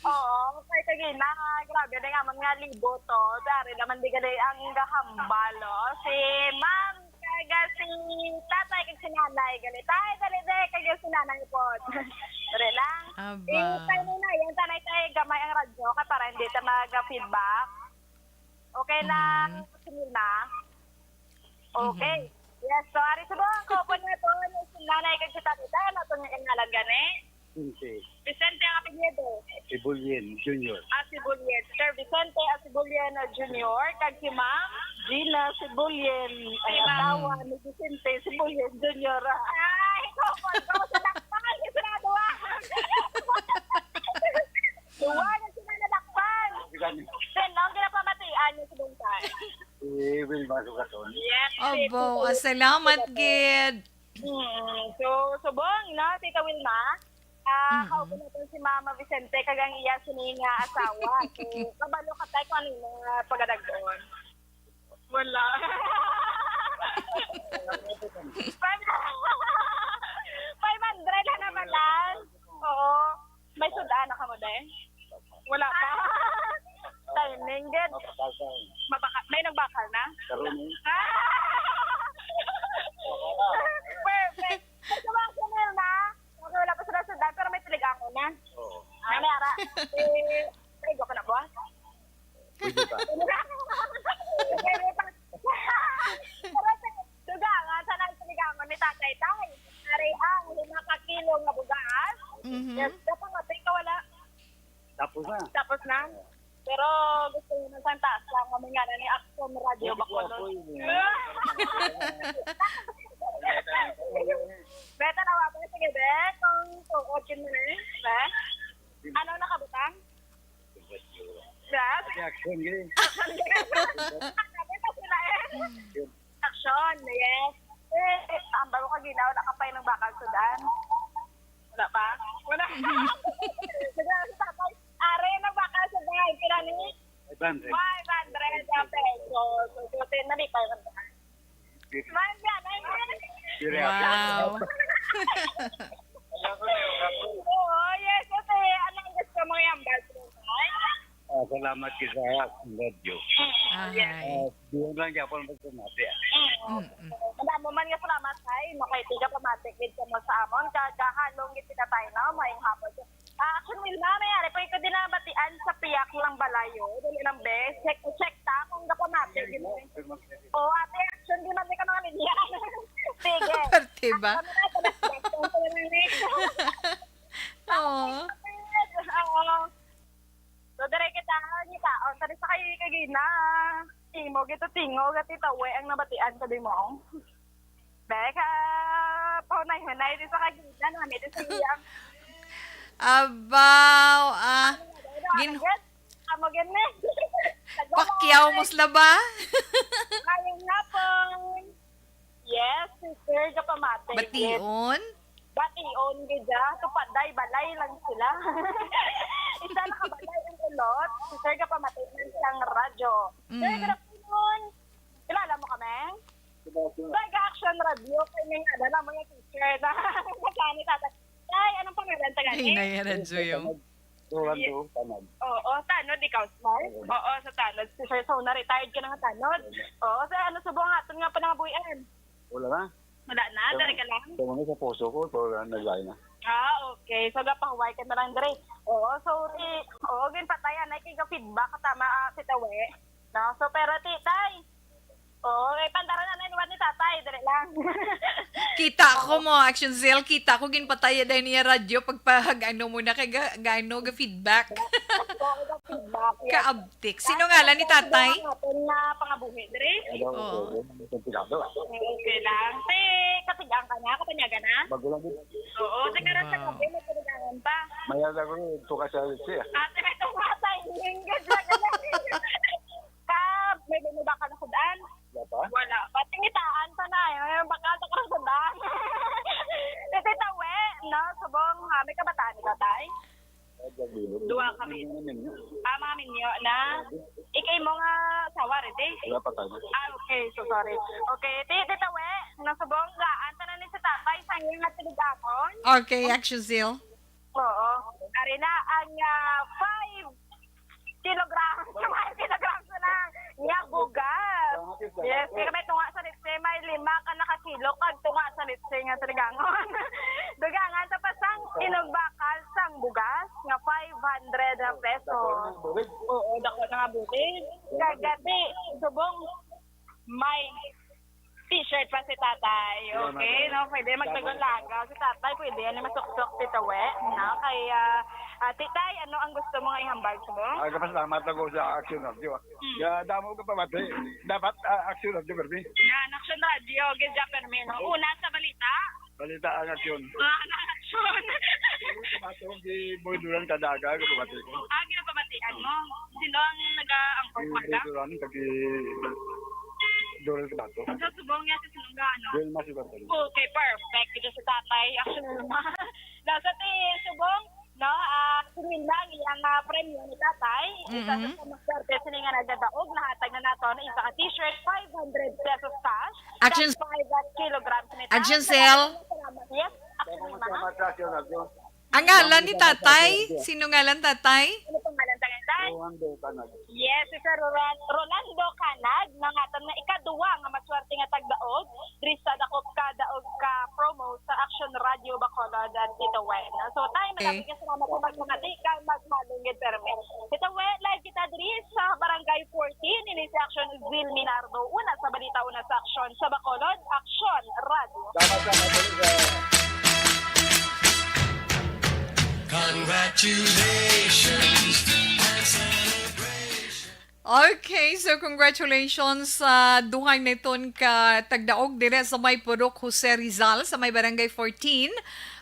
Oo, kay kagina, grabe na nga man nga libo to. Dari naman di gali ang gahambal, oh. Si ma'am, kaga si tatay, kag si nanay, gali. Tay, dali, dali, kag si nanay po. Dali lang. Aba. Eh, tayo na, yan, tanay, tay, gamay ang radyo ka para hindi ta mag-feedback. Okay lang, Mhm. Sunil na? Okay. Mhm. Yes, so, ari sa mga couple na to, ano, si nanay kag si tatay, ano to nga ngalan gani? Vicente. Vicente ang apelyido. Sibulyen Junior. Ah, Sibulyen. Sir Vicente Sibulyen Junior, kag si Ma'am Gina Sibulyen, ang asawa ni Vicente Sibulyen Junior. Ay, couple ko, sa dakpan, sa duwa. Duwa na sila nadakpan. Sige. Sen, ang ginapamatian niyo sa bungkay? Si Wilma Sugaton. Yes, si Abo, Tito ah, salamat Wilma. Gid. Mm, so, subong, no, Tita Wilma? Ah, Mm. Kauban natin si Mama Vicente, kag ang iya sini nga asawa. So, kabalo ka tayo kung ano yung mga pagadag-on. Wala. Five, five hundred na naman lang. Oo. May sud-an na kamo, day? Wala pa. Timing, gid. Mabakal ka. Mabaka-, may nagbakal na? Karon, eh. Perfect. Sa mga Chanel na, okay, wala pa sila sud-an, pero may tiligangon na. Oo. Ah, may ara. Eh, may igo ka na, boss? Pwede pa. Pwede pa. Pero sa, duga nga, sa nagtiligangon ni Tatay, Tay. Ari ang lima ka kilo nga bugas. Mhm. Yes, dapat mati ka wala. Tapos na. Tapos na. Pero gusto niya man sang taas lang, kami nga na ni Action Radio Bacolod. Pwede po, pwede. Beta na, wala pa, sige, be. Kung tuod yun mo na, be. Ano nakabutang? Yes. Action, gini. Action, yes. Sabi ko sila, eh. Action, yes. Eh, ang bago ka ginawa, nakapay ng bakal sudan. Wala pa? Wala. Nagkakaroon sa tatay, are, ng bakal sudan. Pila ni? Five hundred. Five hundred pesos. So, buti na di pa yun. Ma'am, yan, ay, Wow. Oo, yes, kasi ano ang gusto mo yung best mo? Ah, salamat kita sa radyo. Ahay. Ah, diyan lang gyapon mo sumati, ah. Mm. Mm-mm. Madamo man nga salamat, ay, makay tiga pamati gid ka mo sa amon, kag halong gid kita tayo, no? Maayong hapon. Ah, Action Wilma, may ari po ito din nabatian sa piyak lang balayo. Dali lang, be. Check, check ta kung gapamati gid mo. Diba? Kami na, talas-talas lang pala ng next. Oo. Oo. So, dire kita, ngitaon, sa sa kay kagina. Tingog, ito tingog, at itawi ang nabatian ko di mo. Beka, pahunay-hunay, di sa kagina, nami, di sa iyang. Abaw, ah, Ano, gin- ano, ano, Amo gani. Pakyaw mo sila ba? Ngayong hapon. Yes, si Sir Gapamati. Bation? Bation gid siya. Tupaday, balay lang sila. Isa na ka balay ang ulot. Si Sir Gapamati man siyang radyo. Sir, Mm. good afternoon. Kilala mo kami? Sa Action Radio, kay may nga, alam mo yung teacher na. Masani tata. Tay, anong pangalan ta gani? Hinay, radyo yung Rolando Tanod. Oo, Tanod, ikaw, Sir? Oo. Oo, sa Tanod. Si Sir Sona, retired ka na nga Tanod. Oo, sa ano, subong nga, aton nga panangabuhian? Wala na. Wala na, dali ka lang. Sa mga sa puso ko, pero wala, naglain na. Ah, okay. So, gapahuway ka na lang, Dre. Oo, sorry. Oo, ginpatayan na, kay feedback, tama, ah, si Tawe. No? So, pero, ti, Tay, oo, eh, pandaran na naiwan ni Tatay, dali lang. Kita ko Oo. mo, Action Cell, kita ko ginpataya dahil niya radyo, pagpahag-ano mo na kay ga-, gaano ga feedback. Oo, ga feedback, yes. Kaabtik. Sino ngalan ni Tatay? Ang aton nga pangabuhi, Dre? Hello, Oo. oo, komplikado. Okay lang. Te, katigang ka na, katanyaga na? Bago lang din. Oo, sa karon sa Wow. gabi, may katigangan pa. Mayroon ako rin, ito ka sa siya. Ate, may tumatay, English lang ka na. Ka, may bumaba ka na sudan? Wala pa? Wala pa. Tingitaan pa na, eh. May bakal sa karon sudan. Ito tawe, no? Subong, ah, may kabataan ka, Tay? Ah, Jagulo. Duha ka Ano bit. yung ninyo? Ah, mga minyo na. Ikay mo nga asawa, Rede? Wala pa tayo. Ah, okay. So, sorry. Okay. Ti, ti tawe, no? Subong, gaan tanan ni si tatay, sa iyang nga tinigamon. Okay, Action Seal. Oo. Ari na ang, ah, five kilograms. Five kilograms na lang. Nga bugas. Yes, kaya may tunga sa litse, may lima ka nakakilo kag tunga sa litse nga trigangon. Dugangan sa pasang inog bakal sang bugas nga five hundred pesos. Oo, dako na nga bulig. Kagati, subong, may T-shirt pa si tatay. Salamat. Okay, no? Pwede magtagulaga si tatay. Pwede yan, masuksok si tawe. No? Kay, ah, ah, titay, ano ang gusto mo nga ihambal sa mo? Ah, kapasalamat ako sa Action Radio, ah. Hmm. Ya, damo ka pamati. Dapat, ah, Action Radio, Bermi. Yan, Action Radio, gid dyan, Bermi, no? Una sa balita. Balita ang Action. Ah, ang Action. Atong si Boy Duran kada aga, kapamati ko. Ah, ginapamatian mo? Sino ang nag-aangkor, Boy Duran, kagi Duran Kabato. Sa subong niya, Sinungga, ano? Wilma Sibaton. Okay, perfect. Ito si tatay. Actually, naman. Nasa ti subong, no? Ah, si Wilma, ang iyang, ah, premyo ni tatay. Isa sa Mm-hmm. sa maswerte, sini nga nagdadaog, nahatag na nato na isa ka t-shirt, five hundred pesos cash, Action, kag five kilograms ni Action tatay. Sale. Salamat, salamat. Yes, Action Wilma. Salamat, Action Wilma. Ang ngalan ni tatay? Sino ngalan, tatay? Ano pong ngalan, tatay? Rolando Canag. Yes, si Sir Rolan-, Rolando Canag, nga aton nga ikaduwa nga maswerte nga tagdaog diri sa dakop ka daog ka promo sa Action Radio Bacolod, ah, Tito Wen. So, tayo, okay, madami ka salamat sa pagpamati kag magmalunggid permi. Tito Wen, live kita diri sa Barangay fourteen, ini si Action Zil Minardo. Una sa balita, una sa aksyon sa Bacolod, Action Radio. Tama, tama, tama. Congratulations and celebration. Okay, so congratulations sa duha naton ka tagdaog dire sa may Purok Jose Rizal, sa may Barangay fourteen.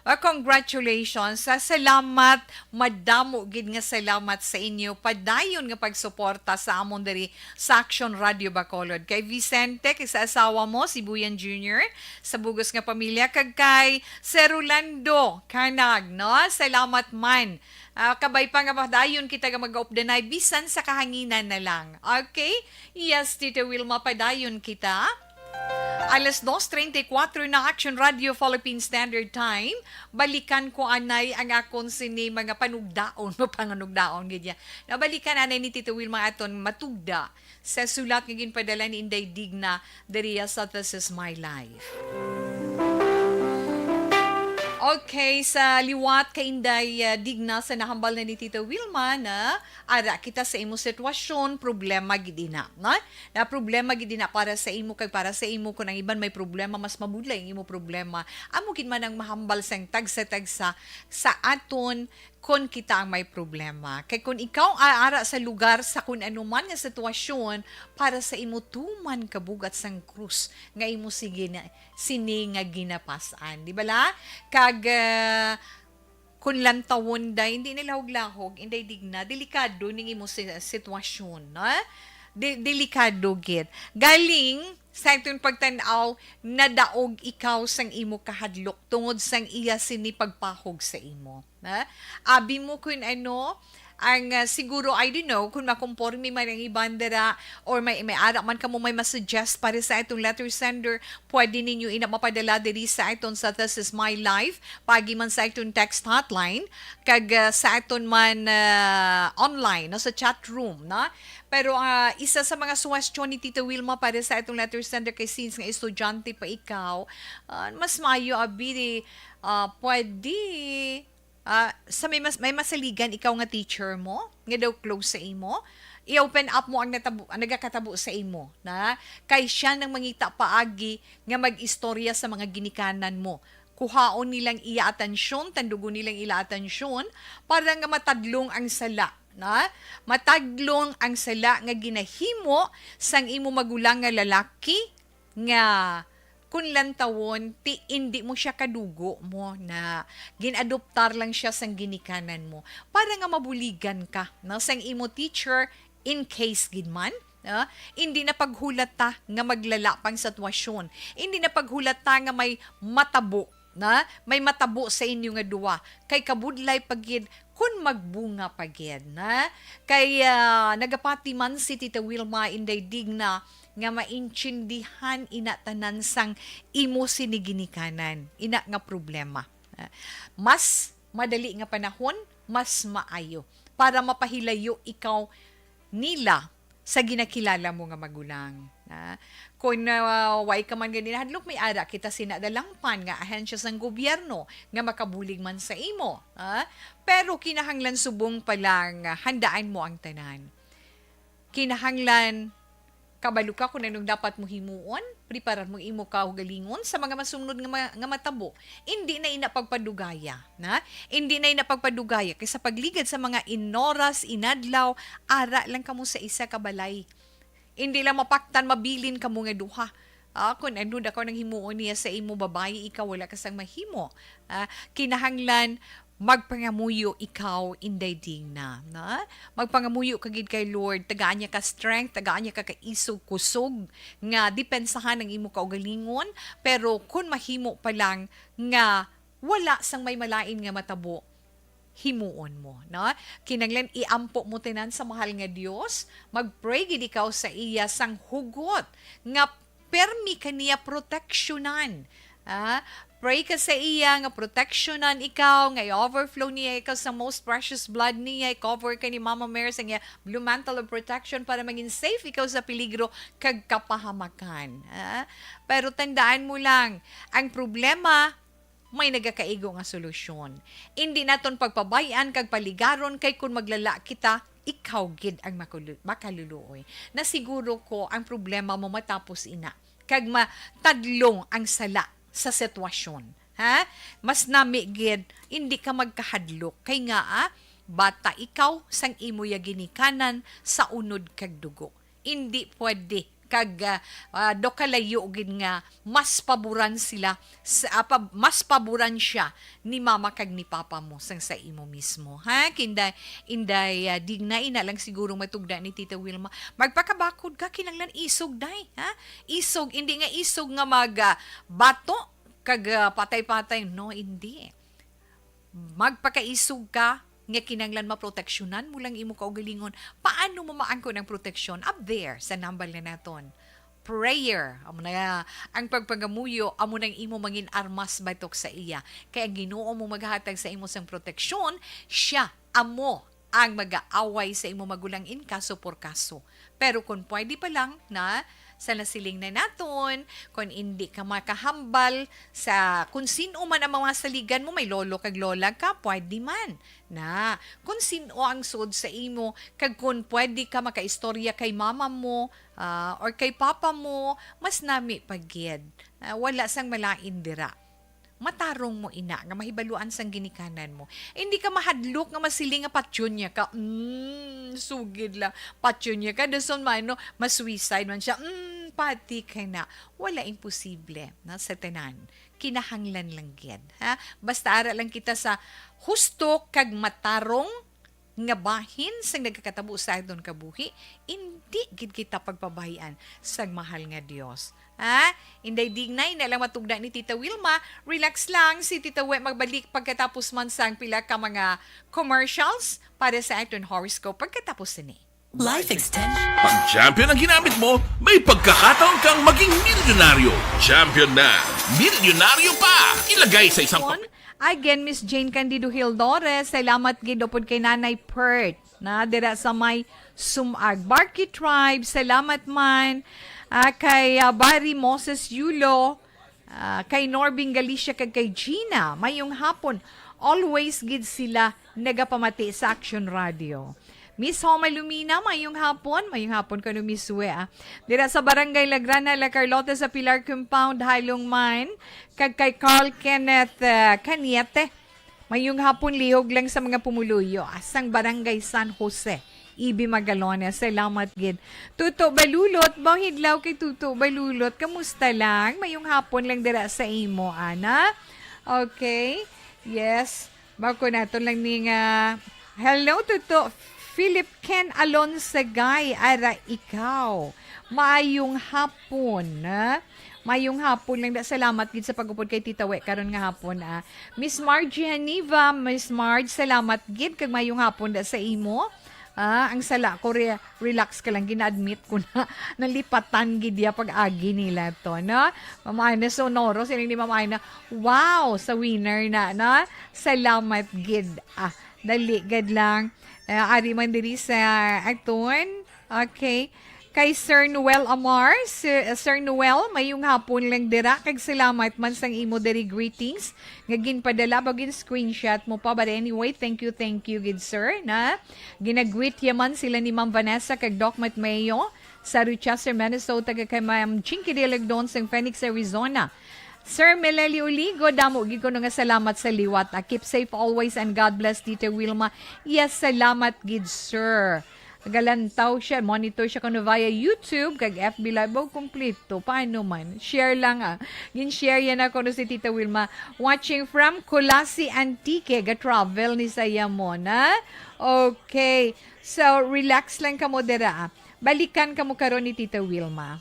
Ah, congratulations. Sa salamat, madamo gid nga salamat sa inyo padayon nga pagsuporta sa amon diri sa Action Radio Bacolod. Kay Vicente, kay sa asawa mo, si Buyan Junior, sa bugos nga pamilya, kag kay Sir Rolando Canag, no? Salamat man. Ah, kabay pa nga padayon kita nga mag-updanay bisan sa kahanginan na lang. Okay? Yes, Tita Wilma, padayon kita. Alas dos treinta y cuatro na, Action Radio Philippine Standard Time. Balikan ko anay ang akon sini mga panugdaon, mapanganugdaon gid ya. Nabalikan anay ni Tita Wilma aton matugda sa sulat nga ginpadala ni Inday Digna diriya sa This Is My Life. Okay, sa liwat kay Inday, ah, Digna, sa nahambal na ni Tita Wilma na ara kita sa imo sitwasyon, problema gid ina, no? Na problema gid ina para sa imo kag para sa imo, kung ang iban may problema, mas mabudlay ang imo problema. Amo gid man ang mahambal sang tagsa-tagsa sa aton kon kita ang may problema. Kay kung ikaw a-, ara sa lugar sa kun ano man nga sitwasyon, para sa imo tuman kabugat sang krus nga imo sige na sini nga ginapas-an. Di bala? Kag, ah, kun lantawon, day, hindi na lahog-lahog, Inday Digna, delikado ning imo si-, sitwasyon, no? De-, delikado gid. Galing sa aton pagtan-aw, nadaog ikaw sang imo kahadlok tungod sang iya sini pagpahog sa imo, ha? Abi mo kun ano, ang, ah, siguro, I don't know, kung makomporme man ang iban dira, or may, may ara man kamo may masuggest para sa atong letter sender, pwede ninyo ina mapadala diri sa aton sa This Is My Life, pagi man sa aton text hotline, kag, ah, sa aton man, ah, online, no, sa chat room, no? Pero, ah, isa sa mga suwestyon ni Tita Wilma para sa atong letter sender kay since nga estudyante pa ikaw, ah, mas maayo abi, ah, pwede, ah, sa may mas-, may masaligan ikaw nga teacher mo, nga daw close sa imo, i-open up mo ang natabo-, ang nagakatabo sa imo, na kay siya nang mangita paagi nga mag-istorya sa mga ginikanan mo. Kuhaon nilang iya atensyon, tandugon nilang ila atensyon para nga matadlong ang sala, na? Matadlong ang sala nga ginahimo sang imo magulang nga lalaki nga kun lantawon, ti indi mo siya kadugo mo, na gin-adoptar lang siya sang ginikanan mo para nga mabuligan ka, no, sang imo teacher in case gid man, no? Indi na paghulata nga maglala pang sitwasyon. Indi na paghulata nga may matabo, na may matabo sa inyo nga duwa. Kay kabudlay pa gid kun magbunga pa gid, na? Kay, ah, nagapati man si Tita Wilma, Inday Digna, nga maintindihan ina tanan sang imo sini ginikanan, ina nga problema. Ah, mas madali nga panahon, mas maayo para mapahilayo ikaw nila sa ginakilala mo nga magulang, na? Kung, ah, way ka man gani nahadlok, may ara kita sina dalangpan nga ahensya sang gobyerno nga makabulig man sa imo, ah? Pero kinahanglan subong pa lang, ah, handaan mo ang tanan. Kinahanglan kabalo ka kung anong dapat mo himuon, preparar mo imo kaugalingon sa mga masunod nga ma-, nga matabo. Indi na ina pagpadugaya, na? Indi na ina pagpadugaya kay sa pagligad sa mga inoras, inadlaw, ara lang kamo sa isa ka balay. Indi lang mapaktan, mabilin kamo nga duha. Ah, kun ano daw nang himuon niya sa imo, babayi ikaw, wala ka sang mahimo. Ah, kinahanglan magpangamuyo ikaw, Inday Digna, na? Magpangamuyo ka gid kay Lord, tagaan niya ka strength, tagaan niya ka kaisog, kusog, nga depensahan ang imo kaugalingon, pero kun mahimo pa lang nga wala sang may malain nga matabo, himuon mo, no? Kinahanglan iampo mo tanan sa mahal nga Dios, mag-pray gid ikaw sa iya sang hugot nga permi ka niya proteksyonan. Ah, pray ka sa iya nga proteksyonan ikaw, nga i-overflow niya ikaw sa most precious blood niya, i-cover ka ni Mama Mary sa iya blue mantle of protection para maging safe ikaw sa peligro kag kapahamakan. Ah, pero tandaan mo lang, ang problema may nagakaigo nga solusyon. Indi naton pagpabay-an kag paligaron, kay kun maglala kita, ikaw gid ang makulu-, makaluluoy. Na siguro ko ang problema mo matapos ina, kag matadlong ang sala sa sitwasyon. Ha? Mas nami gid, indi ka magkahadlok. Kay nga, ah, bata ikaw sang imo ya ginikanan sa unod kag dugo. Indi pwede kag, ah, ah, do kalayo gid nga mas paboran sila sa, ah, pa-, mas paboran siya ni mama kag ni papa mo sang sa imo mismo, ha? Kinday, inday, ah, Digna, ina lang siguro matugda ni Tita Wilma. Magpakabakod ka, kinahanglan isog, day, ha? Isog, indi nga isog nga mag, ah, bato kag, ah, patay-patay. No, indi. Magpakaisog ka nga kinahanglan maproteksyonan mo lang imo kaugalingon. Paano mo maangkon ang proteksyon? Up there sa nambal na naton. Prayer. Amo na ang pagpangamuyo, amo nang imo mangin armas batok sa iya. Kay ang Ginoo mo maghatag sa imo sang proteksyon, siya amo ang mag-aaway sa imo magulang in kaso por kaso. Pero kung pwede pa lang na, Sa nasiling na naton, kung hindi ka makahambal sa kung sino man ang mga saligan mo, may lolo kag lola ka, pwede man. Na, kung sino ang suod sa imo, kag kung pwede ka makaistorya kay mama mo, ah, or kay papa mo, mas nami pa gid. Ah, wala sang malain dira. Matarong mo ina nga mahibaluan sang ginikanan mo. Hindi ka mahadlok nga masiling nga patyon niya ka. Mm, sugid lang. Patyon niya ka, dason man, no, ma-suicide man siya. Mm, pati ka na. Wala imposible, no, sa tanan. Kinahanglan lang gid, ha? Basta ara lang kita sa husto kag matarong nga bahin sang nagakatabo sa aton kabuhi, indi gid kita pagpabahian sang mahal nga Dios. Ha? Inday, dinay na lang matugda ni Tita Wilma. Relax lang, si Tita We magbalik pagkatapos man sang pila ka mga commercials para sa aton horoscope pagkatapos sini. Life extension. Pag champion ang ginamit mo, may pagkakataon kang maging milyonaryo. Champion na, milyonaryo pa! Ilagay sa isang papel. Again, Miss Jane Candido Hildores, salamat gid upod kay Nanay Pert na dira sa may Sumag. Barky Tribe, salamat man. Ah, kay, ah, Barry Moses Yulo, ah, kay Norbing Galicia, kag kay Gina, mayong hapon. Always gid sila nagapamati sa Action Radio. Miss Homa Lumina, mayong hapon. Mayong hapon kano, Miss We, ah. Dira sa Barangay Lagrana, La Carlota, sa Pilar Compound, Halong man. Kag kay Carl Kenneth, ah, Cañete, mayong hapon, lihog lang sa mga pumuluyo, ah, sang Barangay San Jose, Ibi Magalones. Salamat gid. Tuto Balulot, bawhidlaw kay Tuto Balulot. Kamusta lang? Mayong hapon lang dira sa imo, ana. Okay. Yes. Bako nato lang ni nga, hello, Tuto Philip Ken Alonsagay, ara ikaw. Maayong hapon, ha? Maayong hapon lang da. Salamat gid sa pag-upod kay Tita We karon nga hapon, ah. Miss Margie Haniva, Miss Marge, salamat gid kag maayong hapon da sa imo. Ah, ang sala ko, re-, relax ka lang, gina-admit ko na nalipatan gid ya pag-agi nila to, no? Ma'am Ana Sonoro, siling ni Ma'am Ana, wow, sa winner na, no? Salamat gid. Ah, dali gid lang. Ah, ari man diri sa aton. Okay. Kay Sir Noel Amar, Sir, Sir Noel, mayong hapon lang dira, kag salamat man sang imo diri greetings nga ginpadala ba, gin-screenshot mo pa. But anyway, thank you, thank you gid, sir, na ginagreet ya man sila ni Ma'am Vanessa kag Doc Matmeo sa Rochester, Minnesota, kag kay Ma'am Chinky Dialagdon sa Phoenix, Arizona. Sir Meleli Uligo, damo gid kuno nga salamat sa liwat, ah. Keep safe always and God bless, Tita Wilma. Yes, salamat gid, sir. Galantaw siya, monitor siya kuno via YouTube kag F B Live. Oh, kompleto. Paano man? Share lang, ah. Gin-share yan ako no si Tita Wilma. Watching from Culasi, Antique. Ga-travel ni Sayamon, ha? Okay. So, relax lang kamo dira, ah. Balikan kamo karon ni Tita Wilma.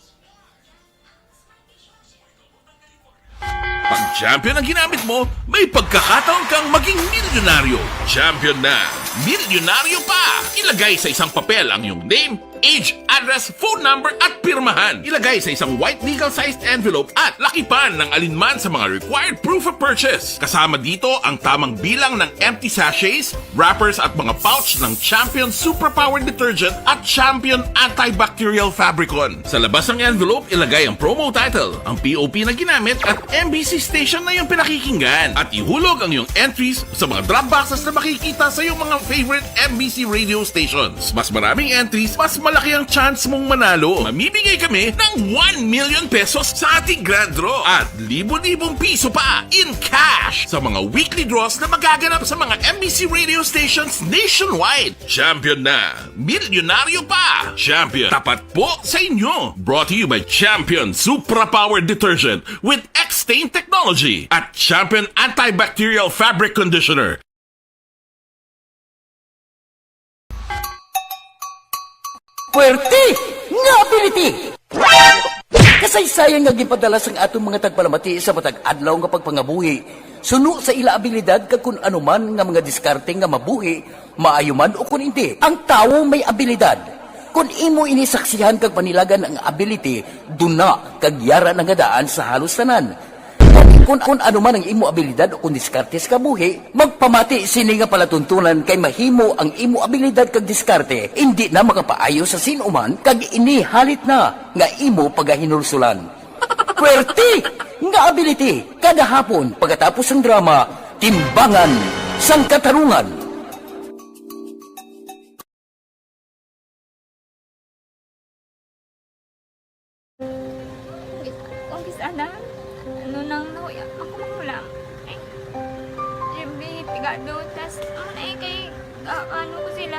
Pag champion ang ginamit mo, may pagkakataon kang maging milyonaryo. Champion na, milyonaryo pa! Ilagay sa isang papel ang iyong name, age, address, phone number, at pirmahan. Ilagay sa isang white legal-sized envelope at lakipan ng alinman sa mga required proof of purchase. Kasama dito ang tamang bilang ng empty sachets, wrappers, at mga pouch ng Champion Superpower Detergent at Champion Antibacterial Fabricon. Sa labas ng envelope, ilagay ang promo title, ang P O P na ginamit, at M B C station na iyong pinakikinggan. At ihulog ang iyong entries sa mga drop boxes na makikita sa iyong mga favorite M B C radio stations. Mas maraming entries, mas malaki ang chance mong manalo. Mamimigay kami ng one million pesos sa ating grand draw at libo-libong piso pa in cash sa mga weekly draws na magaganap sa mga M B C radio stations nationwide. Champion na! Milyonaryo pa! Champion, tapat po sa inyo! Brought to you by Champion Supra Power Detergent with X-Stain Technology at Champion Antibacterial Fabric Conditioner. Puwerte nga ability! Kasaysayan nga ginpadala sang aton mga tagpalamati sa matag adlaw nga pagpangabuhi, suno sa ila abilidad kag kun ano man nga mga diskarte nga mabuhi, maayo man o kun indi. Ang tawo may abilidad. Kun imo ini saksihan kag panilagan ang ability, duna kag yara na nga daan sa halos tanan. Kun, kun ano man ang imo abilidad o kung diskarte sa kabuhi, magpamati sini nga palatuntunan kay mahimo ang imo abilidad kag diskarte indi na makapaayo sa sin-o man kag ini halit na nga imo pagahinulsulan. Pwerte nga ability kada hapon pagkatapos sang drama, Timbangan sang Katarungan. Kung kis ana, ano nang nahuya ako makulang. Ay, siyempre, pigado. Tas, ano na eh, kay, ah, ano ko sila,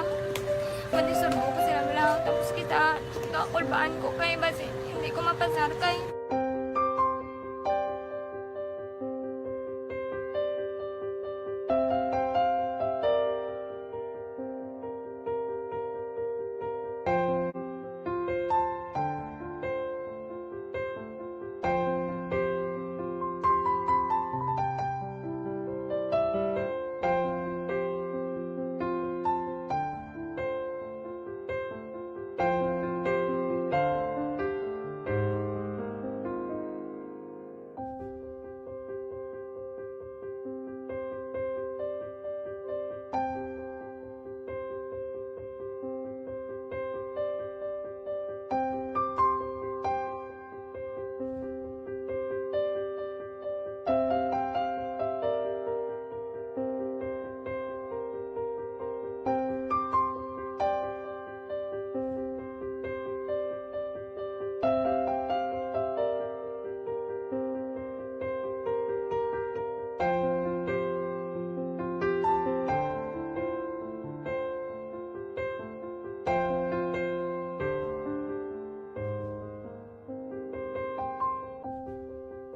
madisurbo ko sila lang. Tapos kita, kakulbaan ko kay, basi, hindi ko mapasar kay.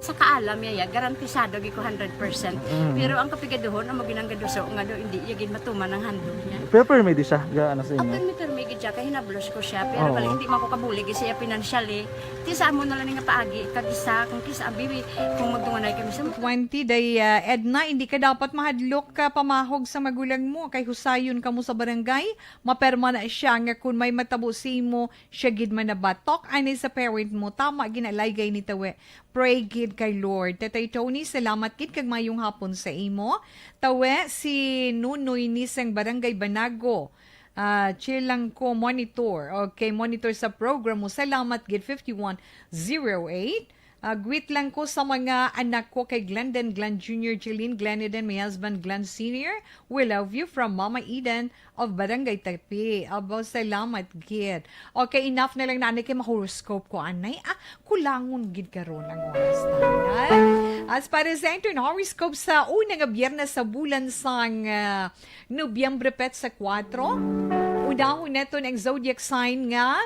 Sa kaalam niya, ya, garantisado gid ko hundred percent. Mm. Pero ang kapigaduhon, ang maginanggaduso nga do, hindi niya gid matuman ang handog niya. Pero permi di siya, ga ano sa inyo. Apil mi permi gid siya, kay hinablos ko siya. Pero Oo. pala, hindi man ko kabulig siya financially. Ti sa amo na lang nga paagi, kag isa, kung kisa, abi, kung magtunganay kami sa twenty, day, ah, Edna, hindi ka dapat mahadlok ka pamahog sa magulang mo, kay husayon ka mo sa barangay, maperma na siya nga kung may matabo sa imo, siya gid manabatok ani sa parent mo. Tama, ginalaygay ni Tawe. Pray gid kay Lord. Tetay Tony, salamat gid kag mayong hapon sa imo. Tawe, si Nunoy ni sang Barangay Banago. Ah, chill lang ko, monitor. Okay, monitor sa program mo. Salamat gid, fifty-one zero eight. Ah, greet lang ko sa mga anak ko kay Glendon, Glenn Junior, Jeline, Glenn Eden, my husband, Glenn Senior. We love you from Mama Eden of Barangay Tapi. Abaw, salamat gid. Okay, enough na lang na, anay, kay ma-horoscope ko, anay. Ah, kulangon gid karon ang oras na. As para sa intern horoscope sa una nga biyernes sa bulan sang, ah, Nobyembre, petsa kuwatro, unahon naton ang zodiac sign nga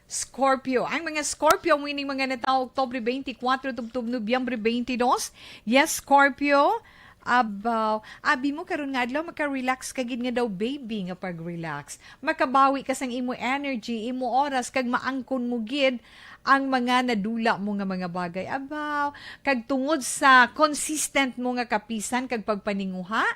Scorpio. Ang mga Scorpio, mo ining mga natawo Oktubre twenty-four tubtob Nobyembre twenty-two. Yes, Scorpio. Abaw, abi mo karon nga adlaw, maka-relax ka gid nga daw, baby, nga pag-relax. Makabawi ka sang imo energy, imo oras, kag maangkon mo gid ang mga nadula mo nga mga bagay. Abaw, kag tungod sa consistent mo nga kapisan kag pagpaninguha,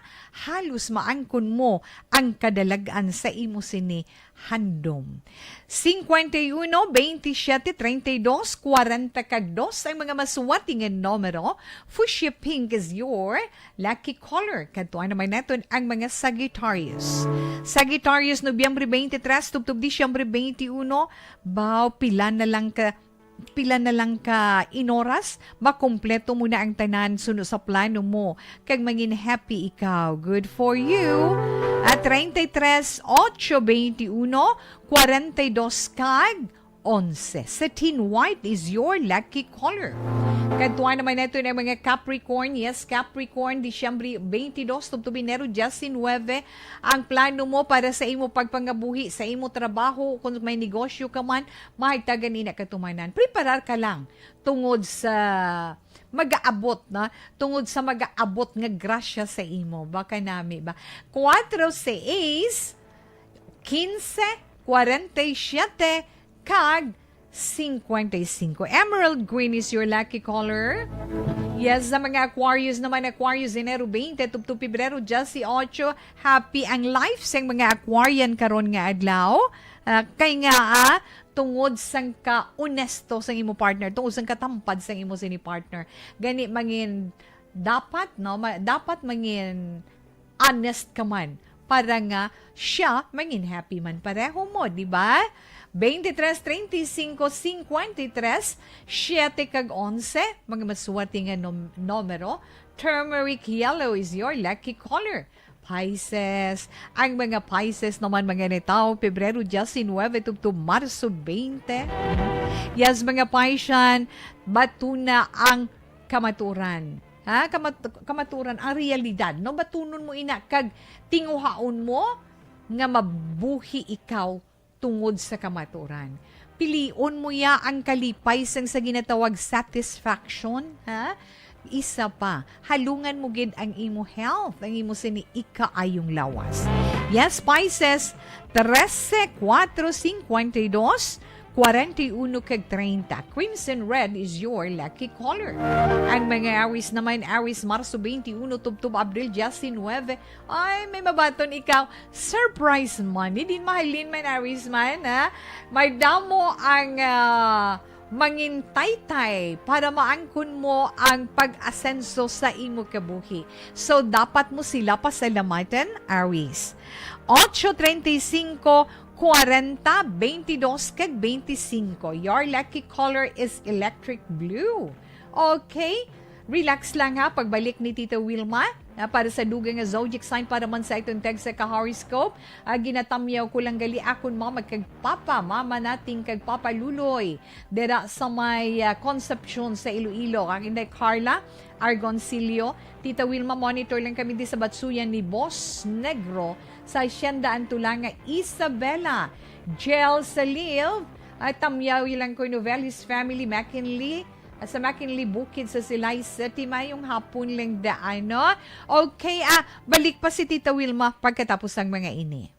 halos maangkon mo ang kadalag-an sa imo sini handom. Cincuenta y uno, veintisiete, treinta y dos, cuarenta kag dos ang mga masuwati nga numero. Fuchsia pink is your lucky color. Kadtuan naman naton ang mga Sagittarius. Sagittarius, Nobyembre twenty-three tubtob Disyembre twenty-one. Baw, pila na lang ka pila na lang ka inoras, makumpleto mo na ang tanan suno sa plano mo, kag mangin happy ikaw. Good for you. At treinta y tres, ocho, veintiuno, cuarenta y dos kag onse. Satin white is your lucky color. Kadtuan naman nato ang mga Capricorn. Yes, Capricorn, Disyembre twenty-two, tubtob Enero diecinuebe. Ang plano mo para sa imo pagpangabuhi, sa imo trabaho, kung may negosyo ka man, mahagtagan ina katumanan. Preparar ka lang tungod sa magaabot na, tungod sa magaabot nga grasya sa imo. Baka nami ba? Cuatro, seis, quince, cuarenta y siete, kag cincuenta y cinco. Emerald green is your lucky color. Yes, sa mga Aquarius naman, Aquarius, Enero twenty, tubtob Pebrero dieciocho, happy ang life sa mga Aquarian karon nga adlaw. Ah, kay nga, ah, tungod sang ka-onesto sang imo partner, tungod sang katampad sang imo sini partner. Gani, mangin dapat, no, ma-, dapat mangin honest ka man para nga siya mangin happy man pareho mo, di ba? Twenty-tres, treinta y cinco, cincuenta y tres, siete kag onse, mga maswerte nga num-, numero. Turmeric yellow is your lucky color. Pisces. Ang mga Pisces naman, mga nitaw, Pebrero diecinuebe tubtob Marso twenty. Yes, mga Piscean, bato na ang kamaturan. Ha? Kamat-, kamaturan, ang realidad. No? Batunon mo ina, kag tinguhaon mo nga mabuhi ikaw tungod sa kamaturan. Pilion mo ya ang kalipay sang sa ginatawag satisfaction, ha? Isa pa, halungan mo gid ang imo health, ang imo sini ikaayong lawas. Yes, Pisces, trese, kuwatro, cincuenta y dos, kwarenta y uno kag treinta. Crimson red is your lucky color. Ang mga Aries naman, Aries, Marso twenty-uno tubtob Abril diecinuebe, ay, may mabaton ikaw. Surprise money din, mahalin man, Aries man, ha? May damo ang, ah, mangintaytay para maangkon mo ang pag-asenso sa imo kabuhi. So, dapat mo sila pasalamatan, Aries. Ocho treinta y cinco, kwarenta, twenty-dos, kag twenty-cinco. Your lucky color is electric blue. Okay? Relax lang ha, pagbalik ni Tita Wilma. Ah, para sa dugang nga zodiac sign, para man sa iton tag sa ka-horoscope, ah, ginatamyaw ko lang gali akon mama kag papa, mama nating kag papa Luloy, dira sa may, ah, Concepcion sa Iloilo. Ang Inday Carla Argoncillo, Tita Wilma, monitor lang kami di sa Batsuyan ni Boss Negro sa Hacienda Antulanga, Isabela. Jel Salil, at tamyaw ilang ko Novelis family, McKinley, at sa McKinley Bukid sa Silay City. Mayong hapon lang daan, no? Okay, ah, balik pa si Tita Wilma pagkatapos ang mga ini.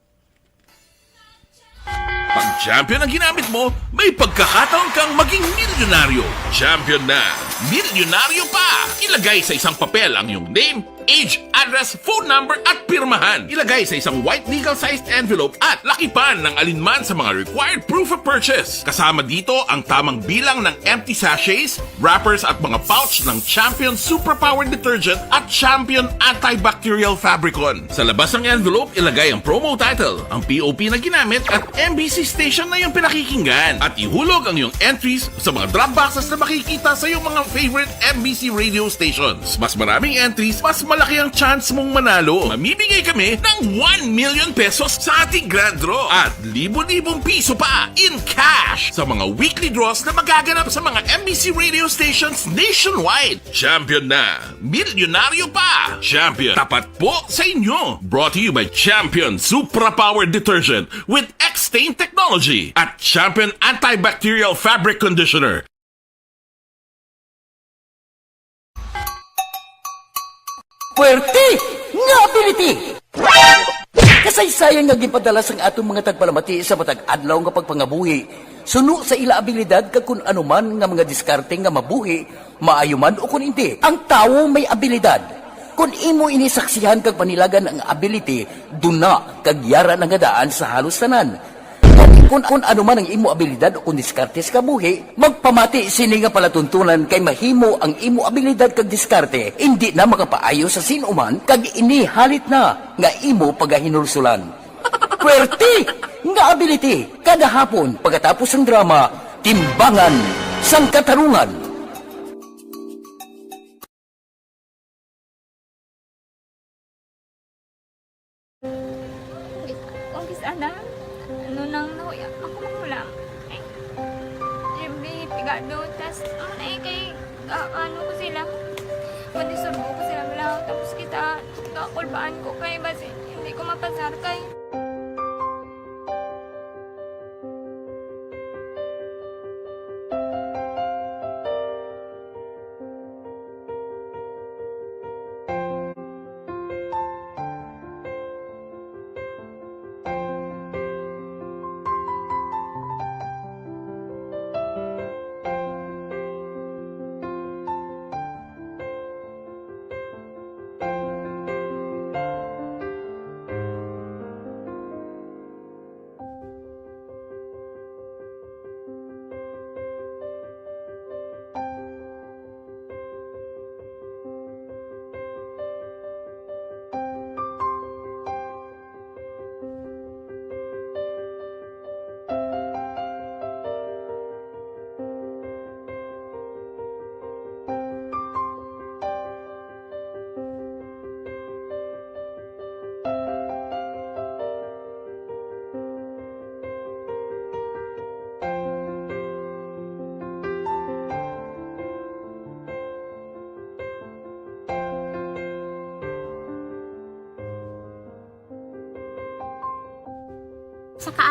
Pag champion ang ginamit mo, may pagkakataon kang maging milyonaryo. Champion na, milyonaryo pa! Ilagay sa isang papel ang iyong name, age, address, phone number, at pirmahan. Ilagay sa isang white legal-sized envelope at lakipan ng alinman sa mga required proof of purchase. Kasama dito ang tamang bilang ng empty sachets, wrappers, at mga pouch ng Champion Superpower Detergent at Champion Antibacterial Fabricon. Sa labas ng envelope, ilagay ang promo title, ang P O P na ginamit, at M B C station na iyong pinakikinggan. At ihulog ang iyong entries sa mga drop boxes na makikita sa iyong mga favorite M B C radio stations. Mas maraming entries, mas malaki ang chance mong manalo. Mamimigay kami ng one million pesos sa ating grand draw at libo-libong piso pa in cash sa mga weekly draws na magaganap sa mga M B C radio stations nationwide. Champion na! Milyonaryo pa! Champion, tapat po sa inyo! Brought to you by Champion Supra Power Detergent with X-Stain Technology at Champion Antibacterial Fabric Conditioner. Puwerte nga ability! Kasaysayan nga ginpadala sang aton mga tagpalamati sa matag adlaw nga pagpangabuhi, suno sa ila abilidad kag kun ano man nga mga diskarte nga mabuhi, maayo man o kun indi, ang tawo may abilidad. Kun imo ini saksihan kag panilagan ang ability, duna kag yara na nga daan sa halos tanan. Kun, kun ano man ang imo abilidad o kun diskarte sa kabuhi, magpamati sini nga palatuntunan kay mahimo ang imo abilidad kag diskarte indi na makapaayo sa sin-o man kag ini halit na nga imo pagahinulsulan. Puwerte nga ability, kada hapon pagkatapos sang drama, Timbangan sang Katarungan. Kung kis ana, ano nang nahuya, ako manghulam. Ay, siyempre, pigado, tas, ano na eh, kay, ah, ano ko sila, madisturbo ko sila, bala, tapos kita, kakulbaan ko kay, basi, hindi ko mapasar kay.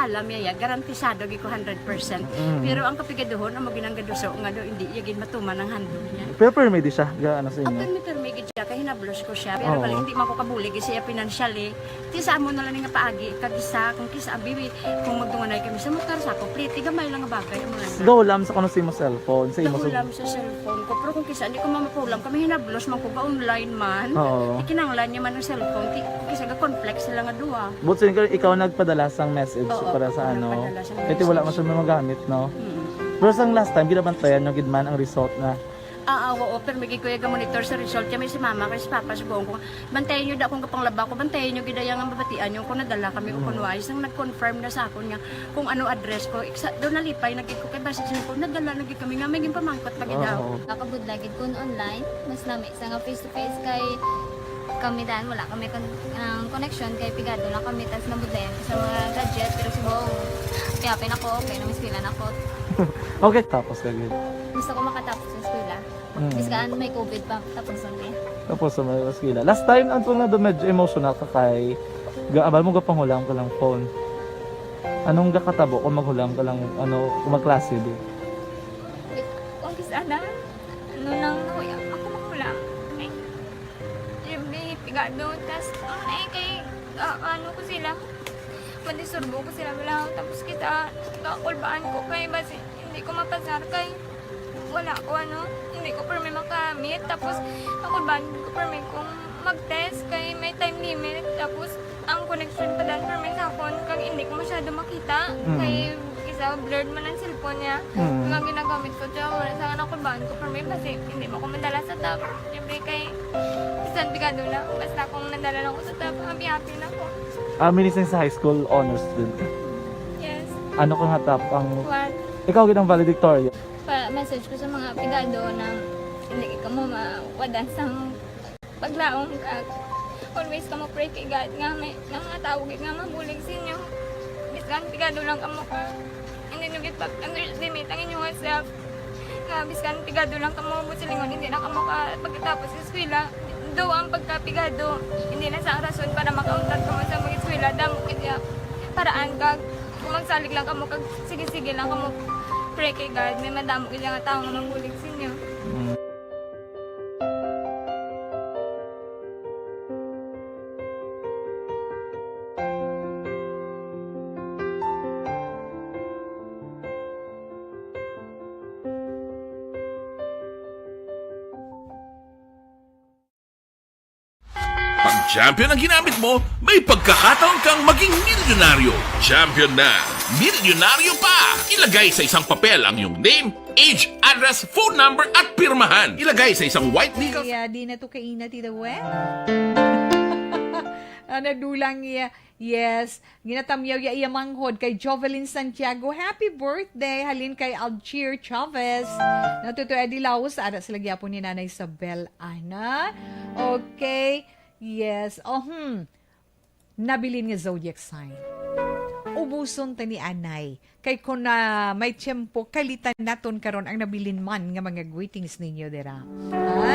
Alam niya, ya, garantisado gid ko hundred percent. Mm. Pero ang kapigaduhon, amo gid ang gaduso nga do, hindi iya gid matuman ang handog niya. Pero permi di siya, ga-, ano sa inyo? Permi, permi gid siya, kay hinablos ko siya. Pero Oo. Bali, hindi man ko kabulig siya financially. Ti sa amo na lang nga paagi, kag isa, kung kisa, abi, kung magdunganay kami sa motor, sa ako, pliti, gamay lang nga bagay, amo lang. Gahulam sa kuno sa imo cellphone, sa imo Gahulam sa cellphone ko, pero kung kisa, hindi ko mamapulam, kami hinablos man ko, ga-online man. Oo. Ikinanglan niya man ang cellphone, ti, kung kisa, ga-conflict sila nga duha. But so, ikaw, ikaw nagpadala sang message Oo, para sa ako ano? nagpadala sang Kaya ti wala man message. siya may magamit, no? Mm. Pero sang last time, ginabantayan nyo gid man ang result na Ah, ah, oo, pero may gikuya ga monitor sa result. Kami si mama, kay si papa, subong ko, bantayan nyo da akong kapanglaba ko, bantayan nyo gid ang mabatian nyo kung nadala kami o Mm. kung wais. Nang nag-confirm na sa akon nga kung ano address ko, iksa, doon nalipay na gid ko, kay basi siya ko, nadala na gid kami nga, may ginpamangkot pa gid Oo. ako. Nakabudlay gid kun online, mas lami sa nga face to face kay kami dan, wala kami kon-, ang connection kay pigado lang kami, tas nabudlayan ko sa mga gadget, pero subong, happy-happy na ko, okay na, may eskwela na ko. Okay, tapos ka gid. Gusto ko makatapos sa eskwela. Mm. Bisan may covid pa, tapos ang day. Tapos sa may eskwela. Last time, ang tunga do medyo emotional ka kay ga-, abal mo gapanghulam ka lang phone. Anong gakatabo kung maghulam ka lang, ano, kung magklase di? Kung kis-, ana, ano nang nahuya, ako maghulam. Ay, yung may pigado, tas, ano na eh, kay, ah, ano ko sila, madisturbo ko sila, wala, tapos kita, kakulbaan ko kay, basi, hindi ko mapasar kay, wala ko, ano, hindi ko permi makamit, tapos, kakulbaan ko permi kung mag-test kay may time limit, tapos, ang connection pa dan permi sa akon, kag hindi ko masyado makita, Mm. kay, isa, blurred man ang cellphone niya, Mm. nga ginagamit ko, tsaka wala sa anak ko, baan ko permi, basi hindi mo ko madala sa top. Siyempre, kay, bisan pigado na, basta kung nadala lang ko sa top, happy-happy na ko. Ah, minising sa high school honors student ka? Yes. Ano ka nga top ang One. Ikaw gid ang valedictorian? Pa, message ko sa mga pigado na hindi ka mo mawadan sa paglaom ka. Always ka mo pray kay God nga may, nga mga tawo gid nga mabulig sa inyo. Bisan pigado lang kamo ka. Hindi nyo gid pag-underestimate ang inyong self. Nga bisan pigado lang kamo, buot silingon, hindi na kamo ka pagkatapos sa eskwela. Do ang pagkapigado, hindi na sa rason para makauntat kamo sa mag-eskwela. Damo gid ya paraan kag kung magsalig lang kamo kag sige-sige lang kamo pray kay God, may madamo gid nga tawo nga mabulig sa inyo. Mm. Pag champion ang ginamit mo, may pagkakataon kang maging milyonaryo. Champion na, milyonaryo pa! Ilagay sa isang papel ang iyong name, age, address, phone number, at pirmahan. Ilagay sa isang white legal Kaya di na to kaina, Tita Wen. Ah, nadulang iya. Yes, ginatamyaw ya iya manghod kay Jovelyn Santiago. Happy birthday, halin kay Algier Chavez. Natutoy Adilaw, sa ada sila gyapon ni Nanay Isabel Ana. Okay, yes. Oh, hmm. Nabilin nga zodiac sign. Ubuson ta ni anay. Kay kun, ah, may tiyempo, kalitan naton karon ang nabilin man nga mga greetings ninyo dira. Ha?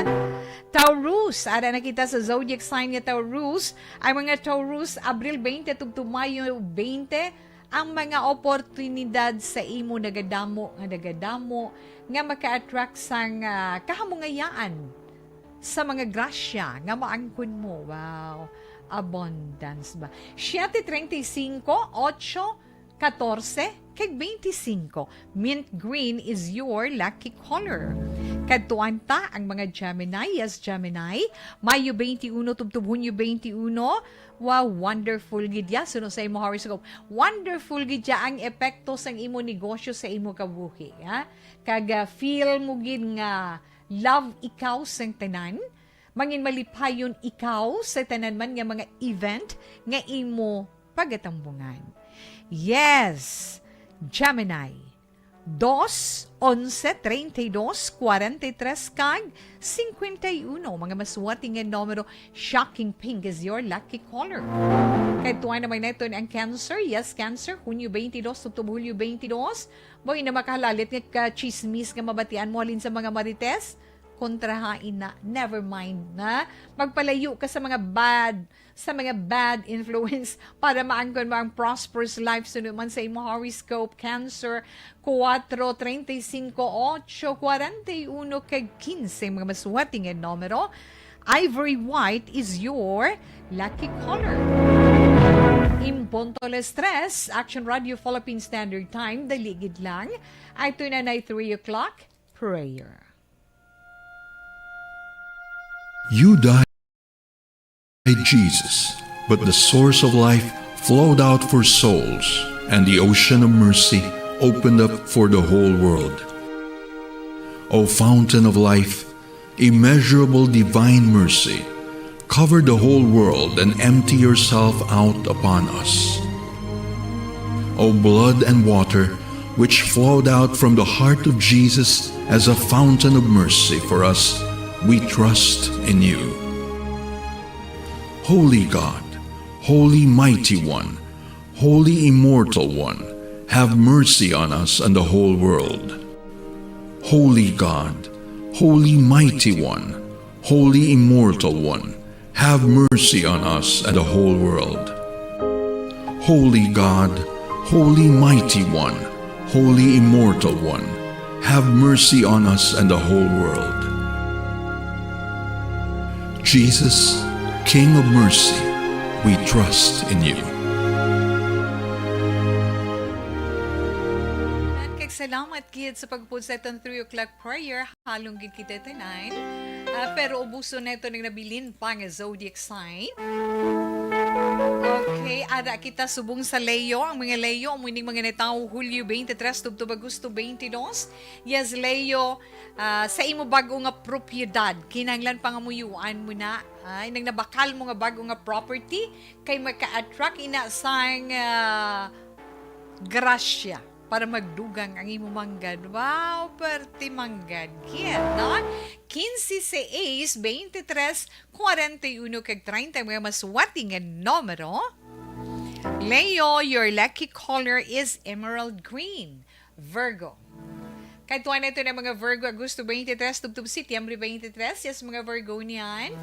Taurus, ara na kita sa zodiac sign nga Taurus. Ang mga Taurus, Abril twenty tubtob Mayo twenty, ang mga oportunidad sa imo nagadamo nga nagadamo nga maka-attract sang, ah, kahamungayaan sa mga grasya nga maangkon mo. Wow! Abundance ba? Siete treinta y cinco, ocho, catorce, kag twenty-cinco. Mint green is your lucky color. Kadtuan ta ang mga Gemini. Yes, Gemini. Mayo twenty-uno tubtob Hunyo twenty-uno. Wow, wonderful gid ya. Suno sa imo horoscope. Wonderful gid ya ang epekto sang imo negosyo sa imo kabuhi, ha? Kag, ah, feel mo gid nga love ikaw sang tanan. Mangin malipayon ikaw sa tanan man nga mga event nga imo pagatambungan. Yes, Gemini. Dos, onse, treinta y dos, cuarenta y tres, kag cincuenta y uno. Mga maswerte nga numero, shocking pink is your lucky color. Kay tuwa naman naton ang Cancer. Yes, Cancer, Hunyo twenty-dos, tubtob Hulyo twenty-dos. Boy, na makahalalit nga ka-chismis nga mabatian mo halin sa mga Marites. kontrahain na. Never mind na. Magpalayo ka sa mga bad, sa mga bad influence para maangkon mo ang prosperous life. Suno man sa imo horoscope, Cancer, kuwatro, treinta y cinco, ocho, kwarenta y uno, kag quince, mga masuwati nga numero. Ivory white is your lucky color. In punto alas tres, Action Radio Philippine Standard Time, daligid lang. Ay, ito na na three o'clock, prayer. You died, Jesus, but the source of life flowed out for souls, and the ocean of mercy opened up for the whole world. O fountain of life, immeasurable divine mercy, cover the whole world and empty yourself out upon us. O blood and water, which flowed out from the heart of Jesus as a fountain of mercy for us, we trust in you. Holy God, Holy Mighty One, Holy Immortal One, have mercy on us and the whole world. Holy God, Holy Mighty One, Holy Immortal One, have mercy on us and the whole world. Holy God, Holy Mighty One, Holy Immortal One, have mercy on us and the whole world. Jesus, King of mercy, we trust in you. Kag salamat gid sa pagpud sa itong three o'clock prayer. Halong gid kita tanan. Ah, pero ubuson nato ang nabilin pa nga zodiac sign. Okay, ara kita subong sa Leo. Ang mga Leo, amo ning mga natawo Hulyo twenty-three tubtob Agosto twenty-two. Yes, Leo, ah, sa imo bag-o nga propiedad, kinahanglan pangamuyuan mo na. Ay, nang nabakal mo nga bag-o nga property, kay maka-attract ina sang, ah, grasya para magdugang ang imo manggad. Wow, perte manggad. Yan, no? Quince seis, veintitrés, cuarenta y uno kag treinta, mga masuwati nga numero. Leo, your lucky color is emerald green. Virgo. Kadtuan nato na mga Virgo, Agosto twenty-three tubtob Setyembre twenty-three. Yes, mga Virgo niyan.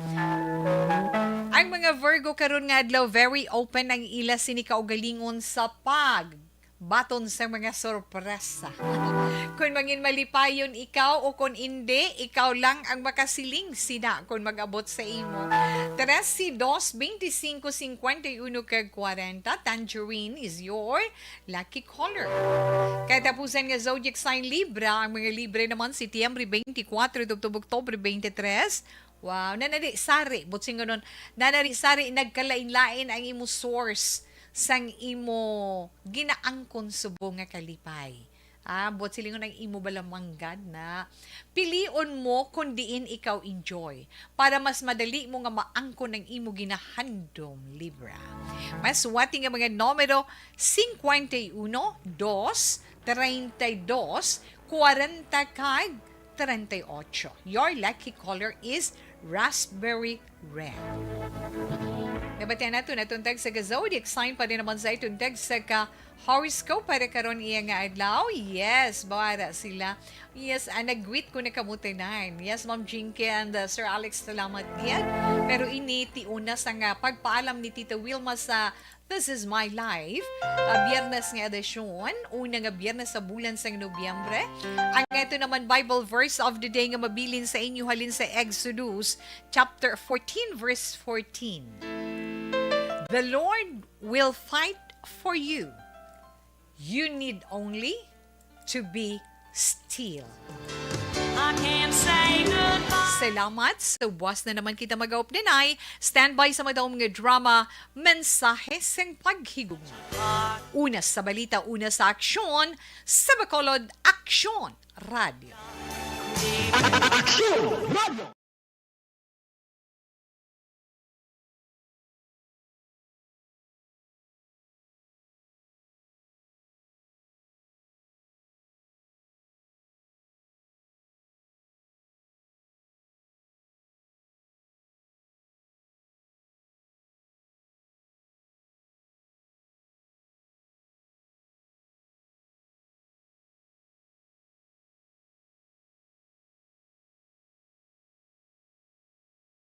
Ang mga Virgo karon nga adlaw, very open ang ila sini kaugalingon sa pag baton sa mga sorpresa. Kung mangin malipayon ikaw o kung indi, ikaw lang ang makasiling sina kung mag-abot sa imo. Trese, dos, veinticinco, cincuenta y uno, kag kwarenta, tangerine is your lucky color. Katapusan nga zodiac sign, Libra. Ang mga Libra naman, Setyembre twenty-four tubtob Oktubre twenty-three. Wow, nanari-sari, butsingon, nanari-sari, nagkalain-lain ang imo source sang imo ginaangkon subong nga kalipay. Ah, buot silingon ang imo balamanggad na pilion mo kung diin ikaw enjoy para mas madali mo nga maangkon ang imo ginahandom, Libra. Mas wati nga mga numero, cincuenta y uno, dos, treinta y dos, cuarenta kag treinta y ocho. Your lucky color is raspberry red. Nabatian nato na tuntag sa ka-zodiac sign, pa rin naman sa tuntag sa ka-horoscope para karon iya nga adlaw. Yes, bawara sila. Yes, ah, nag-greet ko na kamuti nine. Yes, Ma'am Jinky and, uh, Sir Alex, salamat gid. Pero ini ti una sa nga pagpaalam ni Tita Wilma sa This is My Life, ah, Biyernes nga edisyon, una nga Biyernes sa bulan sang Nobyembre. Ang ito naman Bible verse of the day nga mabilin sa inyo halin sa Exodus chapter fourteen, verse fourteen. The Lord will fight for you. You need only to be still. I can't say goodbye. Salamat. Sa buwas na naman kita mag-aupdanay. Standby sa madawom nga drama, Mensahe sang Paghigugma. Una sa balita, una sa aksyon, sa Bacolod Aksyon Radio. Aksyon Radio.